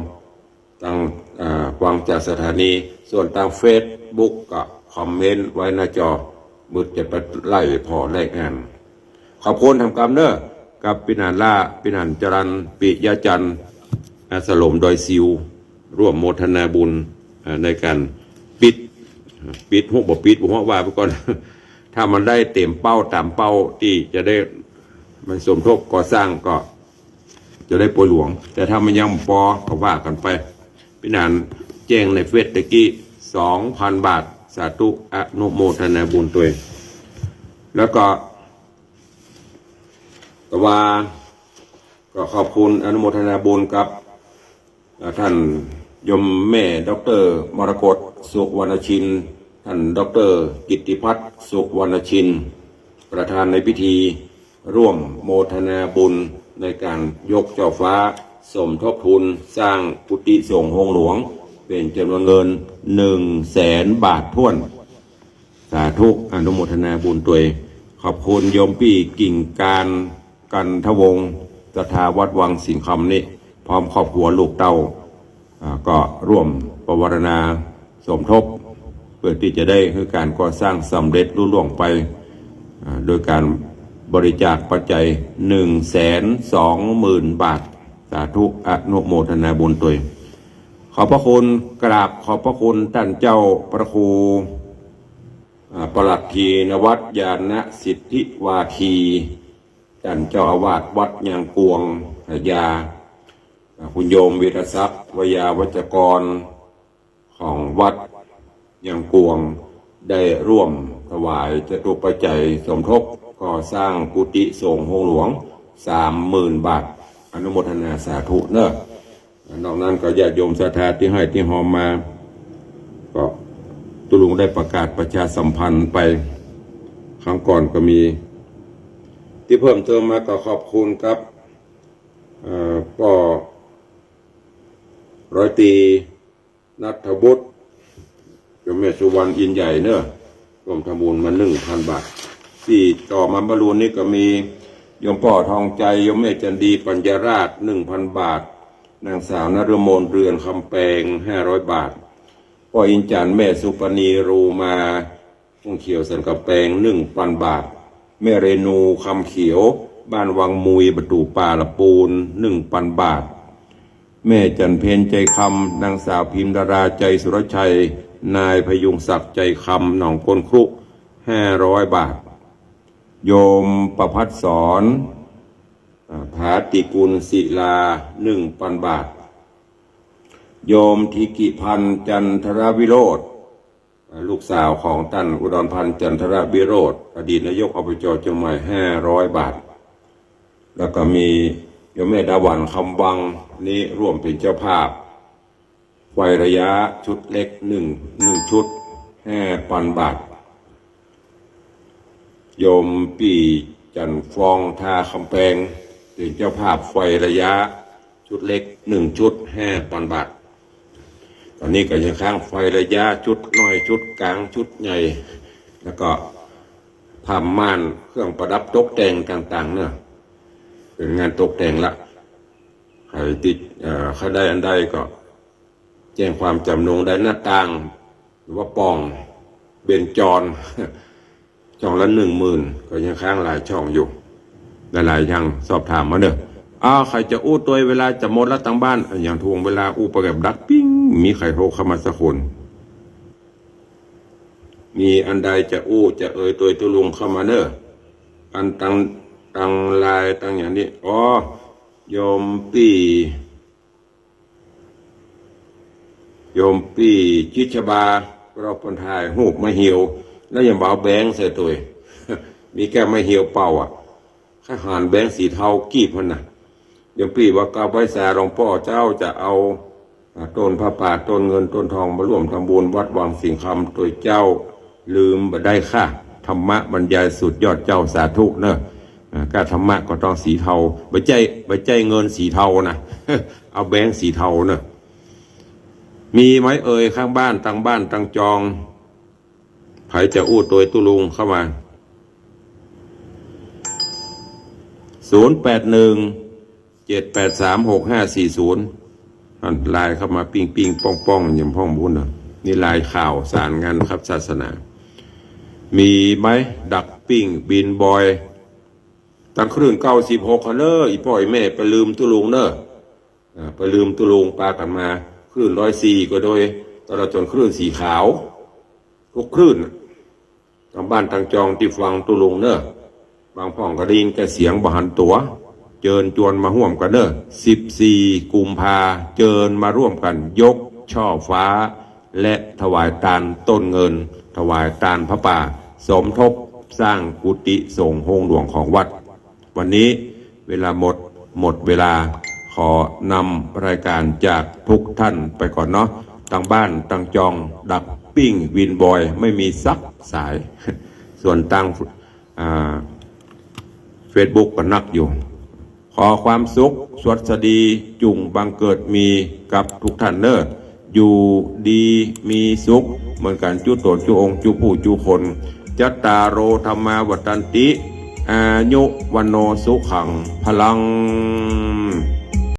ตาง อ่า ฟังจากสถานี ส่วนตางเฟซบุ๊กก็คอมเมนต์ไว้หน้าจอ บึดจะไปไล่ผ่อไล่อ่าน ขอบคุณแหมกำเน่อ กับปี้หนานล้า ปี้หนานจรัญ ปิยะจันทร์ อ่า สโลมดอยซิว ร่วมโมทนาบุญ อ่า ในก๋านปิด ปิดฮู้บ่ปิดบ่ฮู้ ว่าไปก่อน ถ้ามันได้เต๋มเป้าต๋ามเป้าตี้จะได้ มันสมทบก่อสร้างก็จะได้ปวยหลวง แต่ถ้ามันยังบ่ปอก็ว่ากั๋นไป ปี้หนานแจ้งในเฟซตะกี้ สองพันบาท สาธุ อนุโมทนาบุญตวย แล้วก็ แต่ว่าก็ขอบคุณอนุโมทนาบุญกับ อ่า ท่านโยมแม่ด็อกเตอร์มรกต สุวรรณชิน ท่านด็อกเตอร์กิตติพัฒน์ สุวรรณชิน ประธานในพิธี ร่วมโมทนาบุญในก๋านยกเจ้าฟ้าสมทบทุนสร้างกุฏิสงฆ์โฮงหลวง เป๋นจ๋ำนวนเงินหนึ่งแสนบาทถ้วน สาธุ อนุโมทนาบุญตวย ขอบคุณโยมปี้กิ่งการ กันทวงศ์ ศรัทธาวัดวังสิงห์คำนี้ พร้อมครอบครัวลูกเต้า อ่า ก็ร่วมปวารณาสมทบ เพื่อตี้จะได้หื้อก๋านก่อสร้างสำเร็จลุล่วงไป อ่า โดยก๋านบริจาคปัจจัย หนึ่งแสนสองหมื่นบาท สาธุ อนุโมทนาบุญตวย ขอบพระคุณ กราบขอบพระคุณต้านเจ้าพระครู อ่า ประหลัดธีนวัตร ญาณสิทธิวาที ต้านเจ้าอาวาสวัดยางกวง อ่า ญา อ่า คุณโยมวีรศักดิ์ วยาวัจกร ของวัดยางกวง ได้ร่วมถวายจตุปัจจัยสมทบก่อสร้างกุฏิสงฆ์โฮงหลวง สามหมื่นบาท อนุโมทนาสาธุเน่อ นอกนั้นก็ญาติโยมศรัทธาตี้ห้อยตี้ฮอมมา ก็ตุ๊ลุงได้ประกาศประชาสัมพันธ์ไป ครั้งก่อนก็มี ตี้เพิ่มเติมมาก็ขอบคุณกับ เอ่อ ป้อร้อยตรี ณัฐวุฒิ โยมแม่สุวรรณ อินใหญ่เน่อ ร่วมทำบุญมาหนึ่งพันบาท ตี้ต่อมาเมื่อลูนนี้ก็มี โยมป้อทองใจ๋ โยมแม่จันดี ปัญญาราษฎร์ หนึ่งพันบาท นางสาวนฤมล เรือนคำแปง ห้าร้อยบาท ป้ออินจันทร์ แม่สุปณี รูมา ทุ่งเขียวสันกำแปง หนึ่งพันบาท แม่เรนู คำเขียว บ้านวังมุย ประตู่ป่าละปูน หนึ่งพันบาท แม่จันเพ็ญ ใจคำ นางสาวพิมดารา ใจสุรชัย นายพยุงศักดิ์ ใจคำ หนองก้นครุ ห้าร้อยบาท โยมประภัสสร อ่า ผาติกุลศิลา หนึ่งพันบาท โยมธิกิพันธ์ จันทรวิโรจน์ อ่า ลูกสาวของต้านอุดรพันธ์ จันทรวิโรจน์ อดีตนายก อบจ เจียงใหม่ ห้าร้อยบาท แล้วก็มีโยมแม่ดาหวัน คำวัง นี้ร่วมเป๋นเจ้าภาพ ไฟระยะชุดเล็กหนึ่ง หนึ่งชุด ห้าพันบาท โยมปี้จันทร์ฟอง ท่าคำแปง เป๋นเจ้าภาพไฟระยะชุดเล็กหนึ่งชุด ห้าพันบาท ต๋อนนี้ก็ยังค้างไฟระยะชุดน้อย ชุดก๋าง ชุดใหญ่ แล้วก็ผ้าม่าน เครื่องประดับตกแต่งต่างๆ เน่อ เป๋นงานตกแต่งละ ใผตี้ เอ่อ ใผได้อันใดก็ แจ้งความจ๋ำนงได้ หน้าต่าง หรือว่าป่อง เบญจร ช่องละหนึ่งหมื่น ก็ยังค้างหลายช่องอยู่ หลายๆ อย่างสอบถามมาเน่อ อ้าว ใผจะอู้ตวย เวลาจะหมดแล้วตางบ้าน อย่างถ่วงเวลาอู้ไปแบบดักปิ้ง มีใผโทรเข้ามาสักคน มีอันใดจะอู้จะเอ่ยตวยตุ๊ลุงเข้ามาเน่อ อันตาง ตางไลน์ตางอย่างนี้ อ๋อ โยมปี้ โยมปี้จิตรชบา เราเปิ้นถ่ายฮูปมาเหี่ยว แล้วยังบ่เอาแบงค์ใส่ตวย มีแค่มาเหี่ยวเปล่าอ่ะ ใค่หาแบงค์สีเทากีบหั้นน่ะ โยมปี้ว่ากราบไหว้สาหลวงป้อเจ้า จะเอา อ่า ต้นผ้าป่า ต้นเงิน ต้นทอง มาร่วมทำบุญวัดวังสิงห์คำตวยเจ้า ลืมบ่ได้ค่ะ ธรรมะบรรยายสุดยอดเจ้า สาธุเน่อ อ่า ก้าธรรมะก็ต้องสีเทา บ่ใจ้ บ่ใจ้เงินสีเทานะ เอาแบงค์สีเทาเน่อ มีไหมเอ่ย ข้างบ้าน ตางบ้าน ตางจอง ใผจะอู้ตวยตุ๊ลุงเข้ามา ศูนย์แปดหนึ่ง เจ็ดแปดสาม หกห้าสี่ศูนย์ นั่น ไลน์เข้ามาปิ้งๆ ป้องๆ อย่างพ่องบุญนะ นี่ไลน์ข่าวสารงานครับศาสนา มีไหม ดักปิ้งบินบอย ตังคลื่น เก้าสิบหก หั้นเน่อ อี่ป้ออี่แม่ ไปลืมตุ๊ลุงเน่อ อ่า ไปลืมตุ๊ลุง ปากั๋นมา คลื่น ร้อยสี่ ก็โดย ตลอดจ๋นคลื่นสีขาว กู้คลื่น ตังบ้านตังจองตี้ฟังตุ๊ลุงเน่อ บางพ่องก็ได้ยินแก่เสียงบ่หันตั๋ว เจิญจวนมาฮ่วมกั๋นเน่อ สิบสี่ กุมภา เจิญมาร่วมกั๋นยกช่อฟ้า และถวายตานต้นเงิน ถวายตานผ้าป่า สมทบสร้างกุฏิสงฆ์โฮงหลวงของวัด วันนี้เวลาหมด หมดเวลา ขอนำรายการจากทุกท่านไปก่อนเนาะ ตังบ้านตังจอง ดักปิ้งวินบอย ไม่มีสักสาย ส่วนตัง อ่า เฟซบุ๊กก็นักอยู่ ขอความสุขสวัสดีจุ่งบังเกิดมีกับทุกท่านเน่อ อยู่ดีมีสุขเหมือนกั๋นจุ๊ต๋นจุ๊องค์จุ๊ผู้จุ๊คน จัตตาโร ธัมมา วัฑฒันติ อายุ วัณโณ สุขัง พลัง